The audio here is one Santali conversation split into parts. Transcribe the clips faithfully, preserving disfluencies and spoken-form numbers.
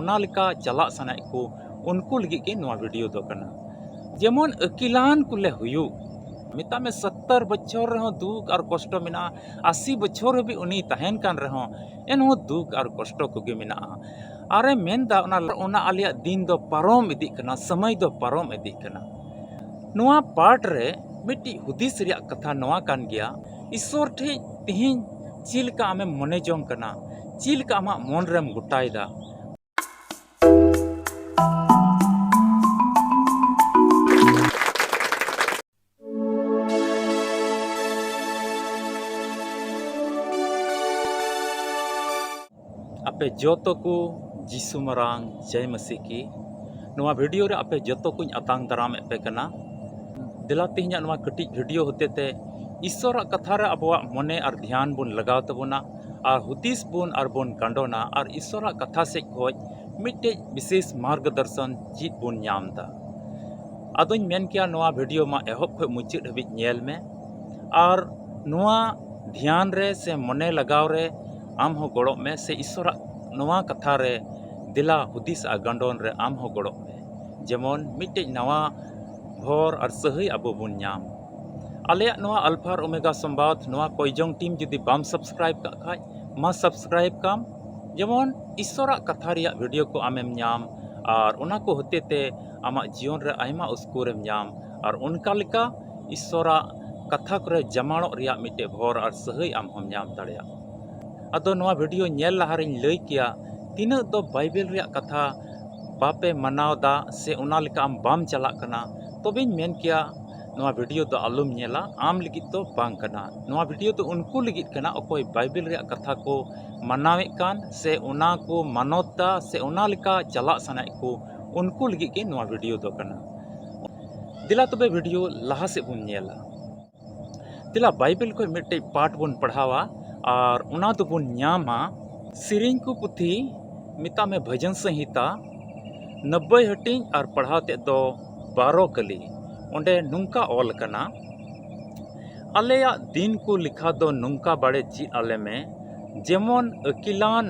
ᱚᱱᱟ ᱞᱮᱠᱟ ᱪᱟᱞᱟᱜ ᱥᱟᱱᱟᱭᱮᱫ ᱠᱚ, ᱩᱱᱠᱩ ᱞᱟᱹᱜᱤᱫ ᱜᱮ ᱱᱚᱣᱟ video ᱫᱚ ᱠᱟᱱᱟ᱾ ᱡᱮᱢᱚᱱ ᱟᱹᱠᱤᱞᱟᱱ ᱠᱚᱞᱮ ᱦᱩᱭᱩᱜ, ᱢᱮᱛᱟᱜ ᱢᱮ ᱥᱚᱛᱛᱚᱨ ᱵᱚᱪᱷᱚᱨ ᱨᱮᱦᱚᱸ ᱫᱩᱠ ᱟᱨ ᱠᱚᱥᱴᱚ ᱢᱮᱱᱟᱜᱼᱟ, ᱟᱥᱤ ᱵᱚᱪᱷᱚᱨ ᱦᱟᱹᱵᱤᱡ ᱩᱱᱤ ᱛᱟᱦᱮᱱ ᱠᱟᱱ ᱨᱮᱦᱚᱸ ᱮᱱᱦᱚᱸ ᱫᱩᱠ ᱟᱨ ᱠᱚᱥᱴᱚ ᱠᱚᱜᱮ ᱢᱮᱱᱟᱜᱼᱟ᱾ ᱟᱨᱮ ᱢᱮᱱᱫᱟ, ᱚᱱᱟ, ᱚᱱᱟ ᱟᱞᱮᱭᱟᱜ ᱫᱤᱱ ᱫᱚ ᱯᱟᱨᱚᱢ ᱤᱫᱤᱜ ᱠᱟᱱᱟ, ᱥᱚᱢᱚᱭ ᱫᱚ ᱯᱟᱨᱚᱢ ᱤᱫᱤᱜ ᱠᱟᱱᱟ᱾ ᱱᱚᱣᱟ part ᱨᱮ ᱢᱤᱫᱴᱤᱡ ᱦᱩᱫᱤᱥ ᱨᱮᱭᱟᱜ ᱠᱟᱛᱷᱟ ᱱᱚᱣᱟ ᱠᱟᱱ ᱜᱮᱭᱟ, ᱤᱥᱥᱚᱨ ᱴᱷᱮᱡ ᱛᱤᱦᱤᱧ ᱪᱮᱫ ᱞᱮᱠᱟ ᱟᱢᱮᱢ ᱢᱚᱱᱮ ᱡᱚᱝ ᱠᱟᱱᱟ, ᱪᱮᱫ ᱞᱮᱠᱟ ᱟᱢᱟᱜ ᱢᱚᱱ ᱨᱮᱢ ᱜᱚᱴᱟᱭᱮᱫᱟ? ᱟᱯᱮ ᱡᱚᱛᱚ ᱠᱚ ᱡᱤᱥᱩ ᱢᱟᱨᱟᱝ ᱡᱟᱭ ᱢᱟᱹᱥᱤ ᱠᱤ ᱱᱚᱣᱟ video ᱨᱮ ᱟᱯᱮ ᱡᱚᱛᱚ ᱠᱚᱧ ᱟᱛᱟᱝ ᱫᱟᱨᱟᱢᱮᱫ ᱯᱮ ᱠᱟᱱᱟ᱾ ᱫᱮᱞᱟ ᱛᱮᱦᱮᱧᱟᱜ ᱱᱚᱣᱟ ᱠᱟᱹᱴᱤᱡ video ᱦᱚᱛᱮᱛᱮ ᱤᱥᱥᱚᱨᱟᱜ ᱠᱟᱛᱷᱟ ᱨᱮ ᱟᱵᱚᱣᱟᱜ ᱢᱚᱱᱮ ᱟᱨ ᱫᱷᱮᱭᱟᱱ ᱵᱚᱱ ᱞᱟᱜᱟᱣ ᱛᱟᱵᱚᱱᱟ ᱟᱨ ᱦᱩᱫᱤᱥ ᱵᱚᱱ ᱟᱨ ᱵᱚᱱ ᱜᱟᱸᱰᱚᱱᱟ ᱟᱨ ᱤᱥᱥᱚᱨᱟᱜ ᱠᱟᱛᱷᱟ ᱥᱮᱫ ᱠᱷᱚᱡ ᱢᱤᱫᱴᱮᱡ ᱵᱤᱥᱮᱥ ᱢᱟᱨᱜᱚᱫᱚᱨᱥᱚᱱ ᱪᱮᱫ ᱵᱚᱱ ᱧᱟᱢ ᱮᱫᱟ᱾ ᱟᱫᱚᱧ ᱢᱮᱱ ᱠᱮᱭᱟ, ᱱᱚᱣᱟ video ᱢᱟ ᱮᱦᱚᱵ ᱠᱷᱚᱡ ᱢᱩᱪᱟᱹᱫ ᱦᱟᱹᱵᱤᱡ ᱧᱮᱞ ᱢᱮ ᱟᱨ ᱱᱚᱣᱟ ᱫᱷᱮᱭᱟᱱ ᱨᱮ ᱥᱮ ᱢᱚᱱᱮ ᱞᱟᱜᱟᱣ ᱨᱮ ᱟᱢ ᱦᱚᱸ ᱜᱚᱲᱚᱜ ᱢᱮ, ᱥᱮ ᱤᱥᱥᱚᱨᱟᱜ ᱱᱚᱣᱟ ᱠᱟᱛᱷᱟ ᱨᱮ ᱫᱮᱞᱟ ᱦᱩᱫᱤᱥ ᱟᱨ ᱜᱟᱸᱰᱚᱱ ᱨᱮ ᱟᱢ ᱦᱚᱸ ᱜᱚᱲᱚᱜ ᱢᱮ, ᱡᱮᱢᱚᱱ ᱢᱤᱫᱴᱮᱡ ᱱᱟᱣᱟ ᱵᱷᱚᱨ ᱟᱨ ᱥᱟᱹᱦᱟᱹᱭ ᱟᱵᱚ ᱵᱚᱱ ᱧᱟᱢ᱾ ᱟᱞᱮᱭᱟᱜ ᱱᱚᱣᱟ ᱟᱞᱯᱷᱟ ᱟᱨ ᱳᱢᱮᱜᱟ ᱥᱚᱢᱵᱟᱫ ᱱᱚᱣᱟ ᱠᱚᱭᱡᱚᱝ team ᱡᱩᱫᱤ ᱵᱟᱢ subscribe ᱠᱟᱜ ᱠᱷᱟᱡ, ᱢᱟ subscribe ᱠᱟᱢ, ᱡᱮᱢᱚᱱ ᱤᱥᱥᱚᱨᱟᱜ ᱠᱟᱛᱷᱟ ᱨᱮᱭᱟᱜ video ᱠᱚ ᱟᱢᱮᱢ ᱧᱟᱢ ᱟᱨ ᱚᱱᱟ ᱠᱚ ᱦᱚᱛᱮᱛᱮ ᱟᱢᱟᱜ ᱡᱤᱭᱚᱱ ᱨᱮ ᱟᱭᱢᱟ ᱩᱥᱠᱩᱨᱮᱢ ᱧᱟᱢ ᱟᱨ ᱚᱱᱠᱟ ᱞᱮᱠᱟ ᱤᱥᱥᱚᱨᱟᱜ ᱠᱟᱛᱷᱟ ᱠᱚᱨᱮ ᱡᱟᱢᱟᱲᱚᱜ ᱨᱮᱭᱟᱜ ᱢᱤᱫᱴᱮᱡ ᱵᱷᱚᱨ ᱟᱨ ᱥᱟᱹᱦᱟᱹᱭ ᱟᱢ ᱦᱚᱸᱢ ᱧᱟᱢ ᱫᱟᱲᱮᱭᱟᱜᱼᱟ᱾ ᱟᱫᱚ ᱱᱚᱣᱟ video ᱧᱮᱞ ᱞᱟᱦᱟ ᱨᱤᱧ ᱞᱟᱹᱭ ᱠᱮᱭᱟ, ᱛᱤᱱᱟᱹᱜ ᱫᱚ ᱵᱟᱭᱵᱮᱞ ᱨᱮᱭᱟᱜ ᱠᱟᱛᱷᱟ ᱵᱟᱯᱮ ᱢᱟᱱᱟᱣ ᱫᱟ ᱥᱮ ᱚᱱᱟ ᱞᱮᱠᱟ ᱟᱢ ᱵᱟᱢ ᱪᱟᱞᱟᱜ ᱠᱟᱱᱟ, ᱛᱚᱵᱮᱧ ᱢᱮᱱ ᱠᱮᱭᱟ ᱱᱚᱣᱟ video ᱫᱚ ᱟᱞᱚᱢ ᱧᱮᱞᱟ, ᱟᱢ ᱞᱟᱹᱜᱤᱫ ᱫᱚ ᱵᱟᱝ ᱠᱟᱱᱟ᱾ ᱱᱚᱣᱟ video ᱫᱚ ᱩᱱᱠᱩ ᱞᱟᱹᱜᱤᱫ ᱠᱟᱱᱟ ᱚᱠᱚᱭ ᱵᱟᱭᱵᱮᱞ ᱨᱮᱭᱟᱜ ᱠᱟᱛᱷᱟ ᱠᱚ ᱢᱟᱱᱟᱣᱮᱫ ᱠᱟᱱ ᱥᱮ ᱚᱱᱟ ᱠᱚ ᱢᱟᱱᱚᱛ ᱫᱟ ᱥᱮ ᱚᱱᱟ ᱞᱮᱠᱟ ᱪᱟᱞᱟᱜ ᱥᱟᱱᱟᱭᱮᱫ ᱠᱚ, ᱩᱱᱠᱩ ᱞᱟᱹᱜᱤᱫ ᱜᱮ ᱱᱚᱣᱟ video ᱫᱚ ᱠᱟᱱᱟ᱾ ᱫᱮᱞᱟ ᱛᱚᱵᱮ video ᱞᱟᱦᱟ ᱥᱮᱫ ᱵᱚᱱ ᱧᱮᱞᱟ᱾ ᱫᱮᱞᱟ ᱵᱟᱭᱵᱮᱞ ᱠᱷᱚᱱ ᱢᱤᱫᱴᱮᱡ part ᱵᱚᱱ ᱯᱟᱲᱦᱟᱣᱟ ᱟᱨ ᱚᱱᱟ ᱫᱚᱵᱚᱱ ᱧᱟᱢᱟ ᱥᱮᱨᱮᱧ ᱠᱚ ᱯᱩᱛᱷᱤ, ᱢᱮᱛᱟᱜ ᱢᱮ ᱵᱷᱚᱡᱚᱱ ᱥᱚᱝᱦᱤᱛᱟ, ᱱᱚᱵᱵᱳᱭ ᱦᱟᱹᱴᱤᱧ ᱟᱨ ᱯᱟᱲᱦᱟᱣ ᱛᱮᱫ ᱫᱚ ᱵᱟᱨᱚ ᱠᱟᱹᱞᱤ᱾ ᱚᱸᱰᱮ ᱱᱚᱝᱠᱟ ᱚᱞ ᱟᱠᱟᱱᱟ, ᱟᱞᱮᱭᱟᱜ ᱫᱤᱱ ᱠᱚ ᱞᱮᱠᱷᱟ ᱫᱚ ᱱᱚᱝᱠᱟ ᱵᱟᱲᱮ ᱪᱮᱫ ᱟᱞᱮ ᱢᱮ, ᱡᱮᱢᱚᱱ ᱟᱹᱠᱤᱞᱟᱱ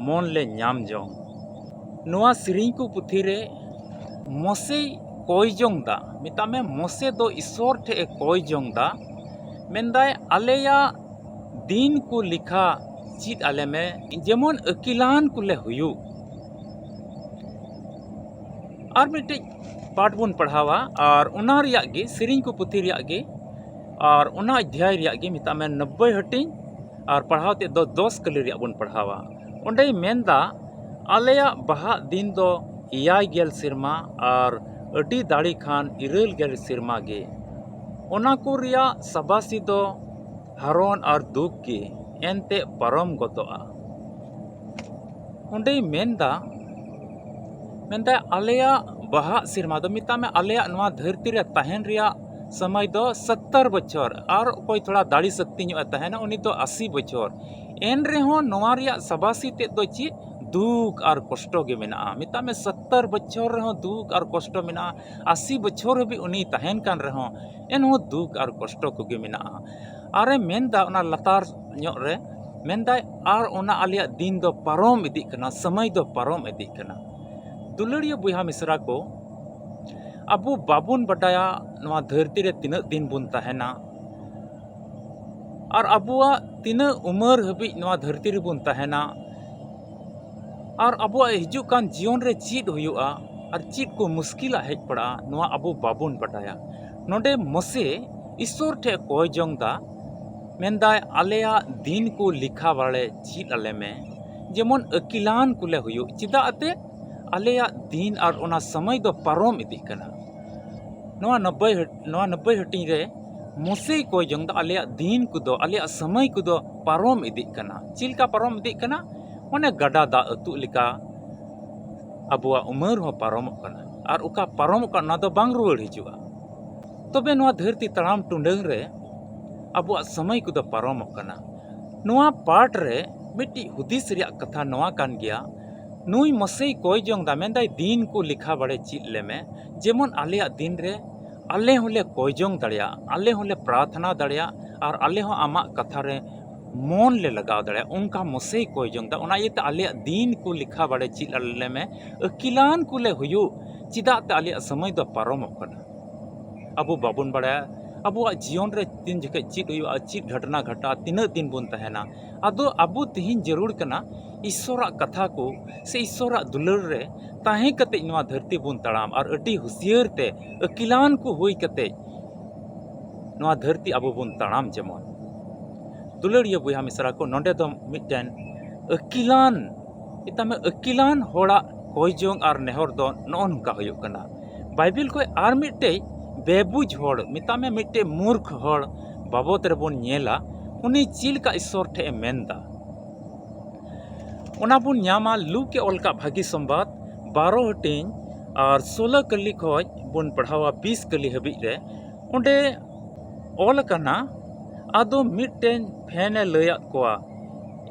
ᱢᱚᱱ ᱞᱮ ᱧᱟᱢ ᱡᱚᱝ᱾ ᱱᱚᱣᱟ ᱥᱮᱨᱮᱧ ᱠᱚ ᱯᱩᱛᱷᱤ ᱨᱮ ᱢᱚᱥᱮᱭ ᱠᱚᱭ ᱡᱚᱝ ᱫᱟ, ᱢᱮᱛᱟᱜ ᱢᱮ ᱢᱚᱥᱮ ᱫᱚ ᱤᱥᱚᱨ ᱴᱷᱮᱡ ᱮ ᱠᱚᱭ ᱡᱚᱝ ᱫᱟ, ᱢᱮᱱᱫᱟᱭ ᱟᱞᱮᱭᱟᱜ ᱫᱤᱱ ᱠᱚ ᱞᱮᱠᱷᱟ ᱪᱮᱫ ᱟᱞᱮ ᱢᱮ, ᱡᱮᱢᱚᱱ ᱟᱹᱠᱤᱞᱟᱱ ᱠᱚᱞᱮ ᱦᱩᱭᱩᱜ᱾ ᱟᱨ ᱢᱤᱫᱴᱤᱡ ᱯᱟᱴ ᱵᱚᱱ ᱯᱟᱲᱦᱟᱣᱟ, ᱟᱨ ᱚᱱᱟ ᱨᱮᱭᱟᱜ ᱜᱮ, ᱥᱮᱨᱮᱧ ᱠᱚ ᱯᱩᱛᱷᱤ ᱨᱮᱭᱟᱜ ᱜᱮ, ᱟᱨ ᱚᱱᱟ ᱚᱫᱷᱭᱟᱭ ᱨᱮᱭᱟᱜ ᱜᱮ, ᱢᱮᱛᱟᱜ ᱢᱮ ᱱᱚᱵᱵᱳᱭ ᱦᱟᱹᱴᱤᱧ, ᱟᱨ ᱯᱟᱲᱦᱟᱣ ᱛᱮᱫ ᱫᱚ ᱫᱚᱥ ᱠᱟᱹᱞᱤ ᱨᱮᱭᱟᱜ ᱵᱚᱱ ᱯᱟᱲᱦᱟᱣᱟ᱾ ᱚᱸᱰᱮᱭ ᱢᱮᱱᱫᱟ, ᱟᱞᱮᱭᱟᱜ ᱵᱟᱦᱟᱜ ᱫᱤᱱ ᱫᱚ ᱮᱭᱟᱭ ᱜᱮᱞ ᱥᱮᱨᱢᱟ, ᱟᱨ ᱟᱹᱰᱤ ᱫᱟᱲᱮ ᱠᱷᱟᱱ ᱤᱨᱟᱹᱞ ᱜᱮᱞ ᱥᱮᱨᱢᱟ ᱜᱮ᱾ ᱚᱱᱟ ᱠᱚ ᱨᱮᱭᱟᱜ ᱥᱟᱵᱟᱥᱤ ᱫᱚ ᱦᱟᱨᱚᱱ ᱟᱨ ᱫᱩᱠ ᱜᱮ, ᱮᱱᱛᱮ ᱯᱟᱨᱚᱢ ᱜᱚᱫᱚᱜᱼᱟ᱾ ᱚᱸᱰᱮᱭ ᱢᱮᱱᱫᱟ, ᱢᱮᱱᱫᱟᱭ, ᱟᱞᱮᱭᱟᱜ ᱵᱟᱦᱟᱜ ᱥᱮᱨᱢᱟ ᱫᱚ, ᱢᱮᱛᱟᱜ ᱢᱮ, ᱟᱞᱮᱭᱟᱜ ᱱᱚᱣᱟ ᱫᱷᱟᱹᱨᱛᱤ ᱨᱮ ᱛᱟᱦᱮᱱ ᱨᱮᱭᱟᱜ ᱥᱚᱢᱚᱭ ᱫᱚ ᱥᱚᱛᱛᱚᱨ ᱵᱚᱪᱷᱚᱨ, ᱟᱨ ᱚᱠᱚᱭ ᱛᱷᱚᱲᱟ ᱫᱟᱲᱮ ᱥᱚᱠᱛᱤ ᱧᱚᱜ ᱮ ᱛᱟᱦᱮᱱᱟ, ᱩᱱᱤ ᱫᱚ ᱟᱥᱤ ᱵᱚᱪᱷᱚᱨ᱾ ᱮᱱ ᱨᱮᱦᱚᱸ ᱱᱚᱣᱟ ᱨᱮᱭᱟᱜ ᱥᱟᱵᱟᱥᱤ ᱛᱮᱫ ᱫᱚ ᱪᱮᱫ? ᱫᱩᱠ ᱟᱨ ᱠᱚᱥᱴᱚ ᱜᱮ ᱢᱮᱱᱟᱜᱼᱟ᱾ ᱢᱮᱛᱟᱜ ᱢᱮ, ᱥᱚᱛᱛᱚᱨ ᱵᱚᱪᱷᱚᱨ ᱨᱮᱦᱚᱸ ᱫᱩᱠ ᱟᱨ ᱠᱚᱥᱴᱚ ᱢᱮᱱᱟᱜᱼᱟ, ᱟᱥᱤ ᱵᱚᱪᱷᱚᱨ ᱦᱟᱹᱵᱤᱡ ᱩᱱᱤᱭ ᱛᱟᱦᱮᱱ ᱠᱟᱱ ᱨᱮᱦᱚᱸ, ᱮᱱᱦᱚᱸ ᱫᱩᱠ ᱟᱨ ᱠᱚᱥᱴᱚ ᱠᱚᱜᱮ ᱢᱮᱱᱟᱜᱼᱟ᱾ ᱟᱨᱮ ᱢᱮᱱᱫᱟ, ᱚᱱᱟ ᱞᱟᱛᱟᱨ ᱧᱚᱜ ᱨᱮ ᱢᱮᱱᱫᱟᱭ, ᱟᱨ ᱚᱱᱟ ᱟᱞᱮᱭᱟᱜ ᱫᱤᱱ ᱫᱚ ᱯᱟᱨᱚᱢ ᱤᱫᱤᱜ ᱠᱟᱱᱟ, ᱥᱚᱢᱚᱭ ᱫᱚ ᱯᱟᱨᱚᱢ ᱤᱫᱤᱜ ᱠᱟᱱᱟ᱾ ᱫᱩᱞᱟᱹᱲᱤᱭᱟᱹ ᱵᱚᱭᱦᱟ ᱢᱤᱥᱨᱟ ᱠᱚ, ᱟᱵᱚ ᱵᱟᱵᱚᱱ ᱵᱟᱰᱟᱭᱟ ᱱᱚᱣᱟ ᱫᱷᱟᱹᱨᱛᱤ ᱨᱮ ᱛᱤᱱᱟᱹᱜ ᱫᱤᱱ ᱵᱚᱱ ᱛᱟᱦᱮᱱᱟ, ᱟᱨ ᱟᱵᱚᱣᱟᱜ ᱛᱤᱱᱟᱹᱜ ᱩᱢᱮᱨ ᱦᱟᱹᱵᱤᱡ ᱱᱚᱣᱟ ᱫᱷᱟᱹᱨᱛᱤ ᱨᱮᱵᱚᱱ ᱛᱟᱦᱮᱱᱟ, ᱟᱨ ᱟᱵᱚᱣᱟᱜ ᱦᱤᱡᱩᱜ ᱠᱟᱱ ᱡᱤᱭᱚᱱ ᱨᱮ ᱪᱮᱫ ᱦᱩᱭᱩᱜᱼᱟ ᱟᱨ ᱪᱮᱫ ᱠᱚ ᱢᱩᱥᱠᱤᱞᱟᱜ ᱦᱮᱡ ᱯᱟᱲᱟᱜᱼᱟ, ᱱᱚᱣᱟ ᱟᱵᱚ ᱵᱟᱵᱚᱱ ᱵᱟᱰᱟᱭᱟ᱾ ᱱᱚᱰᱮ ᱢᱚᱥᱮ ᱤᱥᱚᱨ ᱴᱷᱮᱡ ᱠᱚᱭ ᱡᱚᱝ ᱫᱟ, ᱢᱮᱱᱫᱟᱭ, ᱟᱞᱮᱭᱟᱜ ᱫᱤᱱ ᱠᱚ ᱞᱮᱠᱷᱟ ᱵᱟᱲᱮ ᱪᱮᱫ ᱟᱞᱮ ᱢᱮ, ᱡᱮᱢᱚᱱ ᱟᱹᱠᱤᱞᱟᱱ ᱠᱚᱞᱮ ᱦᱩᱭᱩᱜ᱾ ᱪᱮᱫᱟᱜ ᱮᱱᱛᱮᱫ? ᱟᱞᱮᱭᱟᱜ ᱫᱤᱱ ᱟᱨ ᱚᱱᱟ ᱥᱚᱢᱚᱭ ᱫᱚ ᱯᱟᱨᱚᱢ ᱤᱫᱤᱜ ᱠᱟᱱᱟ᱾ ᱱᱚᱣᱟ ᱱᱚᱵᱵᱳᱭ ᱦᱟᱹᱴ-, ᱱᱚᱣᱟ ᱱᱚᱵᱵᱳᱭ ᱦᱟᱹᱴᱤᱧ ᱨᱮ ᱢᱚᱥᱮᱭ ᱠᱚᱭ ᱡᱚᱝ ᱫᱟ, ᱟᱞᱮᱭᱟᱜ ᱫᱤᱱ ᱠᱚᱫᱚ, ᱟᱞᱮᱭᱟᱜ ᱥᱚᱢᱚᱭ ᱠᱚᱫᱚ ᱯᱟᱨᱚᱢ ᱤᱫᱤᱜ ᱠᱟᱱᱟ᱾ ᱪᱮᱫ ᱞᱮᱠᱟ ᱯᱟᱨᱚᱢ ᱤᱫᱤᱜ ᱠᱟᱱᱟ? ᱢᱟᱱᱮ ᱜᱟᱰᱟ ᱫᱟᱜ ᱟᱹᱛᱩᱜ ᱞᱮᱠᱟ ᱟᱵᱚᱣᱟᱜ ᱩᱢᱮᱨ ᱦᱚᱸ ᱯᱟᱨᱚᱢᱚᱜ ᱠᱟᱱᱟ, ᱟᱨ ᱚᱠᱟ ᱯᱟᱨᱚᱢᱚᱜ ᱠᱟᱱᱟ, ᱚᱱᱟ ᱫᱚ ᱵᱟᱝ ᱨᱩᱣᱟᱹᱲ ᱦᱤᱡᱩᱜᱼᱟ᱾ ᱛᱚᱵᱮ ᱱᱚᱣᱟ ᱫᱷᱟᱹᱨᱛᱤ ᱛᱟᱲᱟᱢ ᱴᱩᱰᱟᱹᱝ ᱨᱮ ᱟᱵᱚᱣᱟᱜ ᱥᱚᱢᱚᱭ ᱠᱚᱫᱚ ᱯᱟᱨᱚᱢᱚᱜ ᱠᱟᱱᱟ᱾ ᱱᱚᱣᱟ ᱯᱟᱴ ᱨᱮ ᱢᱤᱫᱴᱤᱡ ᱦᱩᱫᱤᱥ ᱨᱮᱭᱟᱜ ᱠᱟᱛᱷᱟ ᱱᱚᱣᱟ ᱠᱟᱱ ᱜᱮᱭᱟ, ᱱᱩᱭ ᱢᱚᱥᱮᱭ ᱠᱚᱭ ᱡᱚᱝ ᱫᱟ, ᱢᱮᱱᱫᱟᱭ, ᱫᱤᱱ ᱠᱚ ᱞᱮᱠᱷᱟ ᱵᱟᱲᱮ ᱪᱮᱫ ᱞᱮᱢᱮ, ᱡᱮᱢᱚᱱ ᱟᱞᱮᱭᱟᱜ ᱫᱤᱱ ᱨᱮ ᱟᱞᱮ ᱦᱚᱸᱞᱮ ᱠᱚᱭ ᱡᱚᱝ ᱫᱟᱲᱮᱭᱟᱜ, ᱟᱞᱮ ᱦᱚᱸᱞᱮ ᱯᱨᱟᱨᱛᱷᱱᱟ ᱫᱟᱲᱮᱭᱟᱜ, ᱟᱨ ᱟᱞᱮ ᱦᱚᱸ ᱟᱢᱟᱜ ᱠᱟᱛᱷᱟ ᱨᱮ ᱢᱚᱱ ᱞᱮ ᱞᱟᱜᱟᱣ ᱫᱟᱲᱮᱭᱟᱜᱼᱟ, ᱚᱱᱠᱟ ᱢᱚᱥᱮᱭ ᱠᱚᱭ ᱡᱚᱝ ᱮᱫᱟ᱾ ᱚᱱᱟ ᱤᱭᱟᱹᱛᱮ ᱟᱞᱮᱭᱟᱜ ᱫᱤᱱ ᱠᱚ ᱞᱮᱠᱷᱟ ᱵᱟᱲᱮ ᱪᱮᱫ ᱟᱞᱮ ᱞᱮ ᱢᱮ, ᱟᱹᱠᱤᱞᱟᱱ ᱠᱚᱞᱮ ᱦᱩᱭᱩᱜ, ᱪᱮᱫᱟᱜ ᱛᱮ ᱟᱞᱮᱭᱟᱜ ᱥᱚᱢᱚᱭ ᱫᱚ ᱯᱟᱨᱚᱢᱚᱜ ᱠᱟᱱᱟ᱾ ᱟᱵᱚ ᱵᱟᱵᱚᱱ ᱵᱟᱲᱟᱭᱟ ᱟᱵᱚᱣᱟᱜ ᱡᱤᱭᱚᱱ ᱨᱮ ᱛᱤᱱ ᱡᱚᱠᱷᱮᱡ ᱪᱮᱫ ᱦᱩᱭᱩᱜᱼᱟ, ᱪᱮᱫ ᱜᱷᱚᱴᱚᱱᱟ ᱜᱷᱟᱴᱟᱜᱼᱟ, ᱛᱤᱱᱟᱹᱜ ᱫᱤᱱ ᱵᱚᱱ ᱛᱟᱦᱮᱱᱟ᱾ ᱟᱫᱚ ᱟᱵᱚ ᱛᱮᱦᱮᱧ ᱡᱟᱹᱨᱩᱲ ᱠᱟᱱᱟ ᱤᱥᱥᱚᱨᱟᱜ ᱠᱟᱛᱷᱟ ᱠᱚ ᱥᱮ ᱤᱥᱥᱚᱨᱟᱜ ᱫᱩᱞᱟᱹᱲ ᱨᱮ ᱛᱟᱦᱮᱸ ᱠᱟᱛᱮ ᱱᱚᱣᱟ ᱫᱷᱟᱹᱨᱛᱤ ᱵᱚᱱ ᱛᱟᱲᱟᱢ ᱟᱨ ᱟᱹᱰᱤ ᱦᱩᱥᱭᱟᱹᱨ ᱛᱮ ᱟᱹᱠᱤᱞᱟᱱ ᱠᱚ ᱦᱩᱭ ᱠᱟᱛᱮ ᱱᱚᱣᱟ ᱫᱷᱟᱹᱨᱛᱤ ᱟᱵᱚ ᱵᱚᱱ ᱛᱟᱲᱟᱢ᱾ ᱡᱮᱢᱚᱱ ᱫᱩᱞᱟᱹᱲᱤᱭᱟᱹ ᱵᱚᱭᱦᱟ ᱢᱤᱥᱨᱟ ᱠᱚ, ᱱᱚᱰᱮ ᱫᱚ ᱢᱤᱫᱴᱮᱱ ᱟᱹᱠᱤᱞᱟᱱ, ᱢᱮᱛᱟᱜ ᱢᱮ ᱟᱹᱠᱤᱞᱟᱱ ᱦᱚᱲᱟᱜ ᱠᱚᱭ ᱡᱚᱝ ᱟᱨ ᱱᱮᱦᱚᱨ ᱫᱚ ᱱᱚᱜᱼᱚ ᱱᱚᱝᱠᱟ ᱦᱩᱭᱩᱜ ᱠᱟᱱᱟ᱾ ᱵᱟᱭᱵᱮᱞ ᱠᱷᱚᱱ ᱟᱨ ᱢᱤᱫᱴᱮᱡ ᱵᱮᱵᱩᱡᱽ ᱦᱚᱲ, ᱢᱮᱛᱟᱜ ᱢᱮ ᱢᱤᱫᱴᱮᱡ ᱢᱩᱨᱠᱷ ᱦᱚᱲ ᱵᱟᱵᱚᱫ ᱨᱮᱵᱚᱱ ᱧᱮᱞᱟ, ᱩᱱᱤ ᱪᱮᱫ ᱞᱮᱠᱟ ᱤᱥᱥᱚᱨ ᱴᱷᱮᱡ ᱮ ᱢᱮᱱᱫᱟ᱾ ᱚᱱᱟ ᱵᱚᱱ ᱧᱟᱢᱟ ᱞᱩᱠ ᱮ ᱚᱞ ᱠᱟᱜ ᱵᱷᱟᱹᱜᱤ ᱥᱚᱢᱵᱟᱫ ᱵᱟᱨᱚ ᱦᱟᱹᱴᱤᱧ ᱟᱨ ᱥᱳᱞᱳ ᱠᱟᱹᱞᱤ ᱠᱷᱚᱡ ᱵᱚᱱ ᱯᱟᱲᱦᱟᱣᱟ ᱵᱤᱥ ᱠᱟᱹᱞᱤ ᱦᱟᱹᱵᱤᱡ ᱨᱮ᱾ ᱚᱸᱰᱮ ᱚᱞ ᱟᱠᱟᱱᱟ, ᱟᱫᱚ ᱢᱤᱫᱴᱮᱱ ᱯᱷᱮᱱ ᱮ ᱞᱟᱹᱭᱟᱫ ᱠᱚᱣᱟ,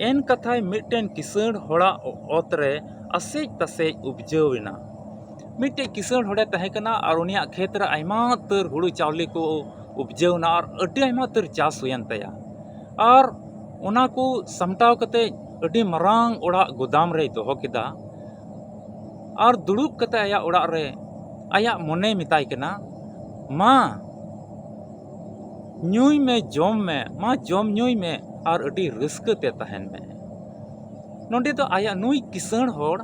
ᱮᱱ ᱠᱟᱛᱷᱟᱭ ᱢᱤᱫᱴᱮᱱ ᱠᱤᱥᱟᱹᱬ ᱦᱚᱲᱟᱜ ᱚᱛ ᱨᱮ ᱟᱥᱮᱡ ᱛᱟᱥᱮᱡ ᱩᱯᱡᱟᱹᱣ ᱮᱱᱟ᱾ ᱢᱤᱫᱴᱮᱡ ᱠᱤᱥᱟᱹᱬ ᱦᱚᱲᱮ ᱛᱟᱦᱮᱸ ᱠᱟᱱᱟ ᱟᱨ ᱩᱱᱤᱭᱟᱜ ᱠᱷᱮᱛ ᱨᱮ ᱟᱭᱢᱟ ᱩᱛᱟᱹᱨ ᱦᱩᱲᱩ ᱪᱟᱣᱞᱮ ᱠᱚ ᱩᱯᱡᱟᱹᱣ ᱮᱱᱟ ᱟᱨ ᱟᱹᱰᱤ ᱟᱭᱢᱟ ᱩᱛᱟᱹᱨ ᱪᱟᱥ ᱦᱩᱭᱮᱱ ᱛᱟᱭᱟ᱾ ᱟᱨ ᱚᱱᱟ ᱠᱚ ᱥᱟᱢᱴᱟᱣ ᱠᱟᱛᱮ ᱟᱹᱰᱤ ᱢᱟᱨᱟᱝ ᱚᱲᱟᱜ ᱜᱩᱫᱟᱢ ᱨᱮᱭ ᱫᱚᱦᱚ ᱠᱮᱫᱟ᱾ ᱟᱨ ᱫᱩᱲᱩᱵ ᱠᱟᱛᱮ ᱟᱭᱟᱜ ᱚᱲᱟᱜ ᱨᱮ ᱟᱭᱟᱜ ᱢᱚᱱᱮᱭ ᱢᱮᱛᱟᱭ ᱠᱟᱱᱟ, ᱢᱟ ᱧᱩᱭ ᱢᱮ, ᱡᱚᱢ ᱢᱮ, ᱢᱟ ᱡᱚᱢ ᱧᱩᱭ ᱢᱮ ᱟᱨ ᱟᱹᱰᱤ ᱨᱟᱹᱥᱠᱟᱹ ᱛᱮ ᱛᱟᱦᱮᱱ ᱢᱮ᱾ ᱱᱚᱰᱮ ᱫᱚ ᱟᱭᱟᱜ ᱱᱩᱭ ᱠᱤᱥᱟᱹᱬ ᱦᱚᱲ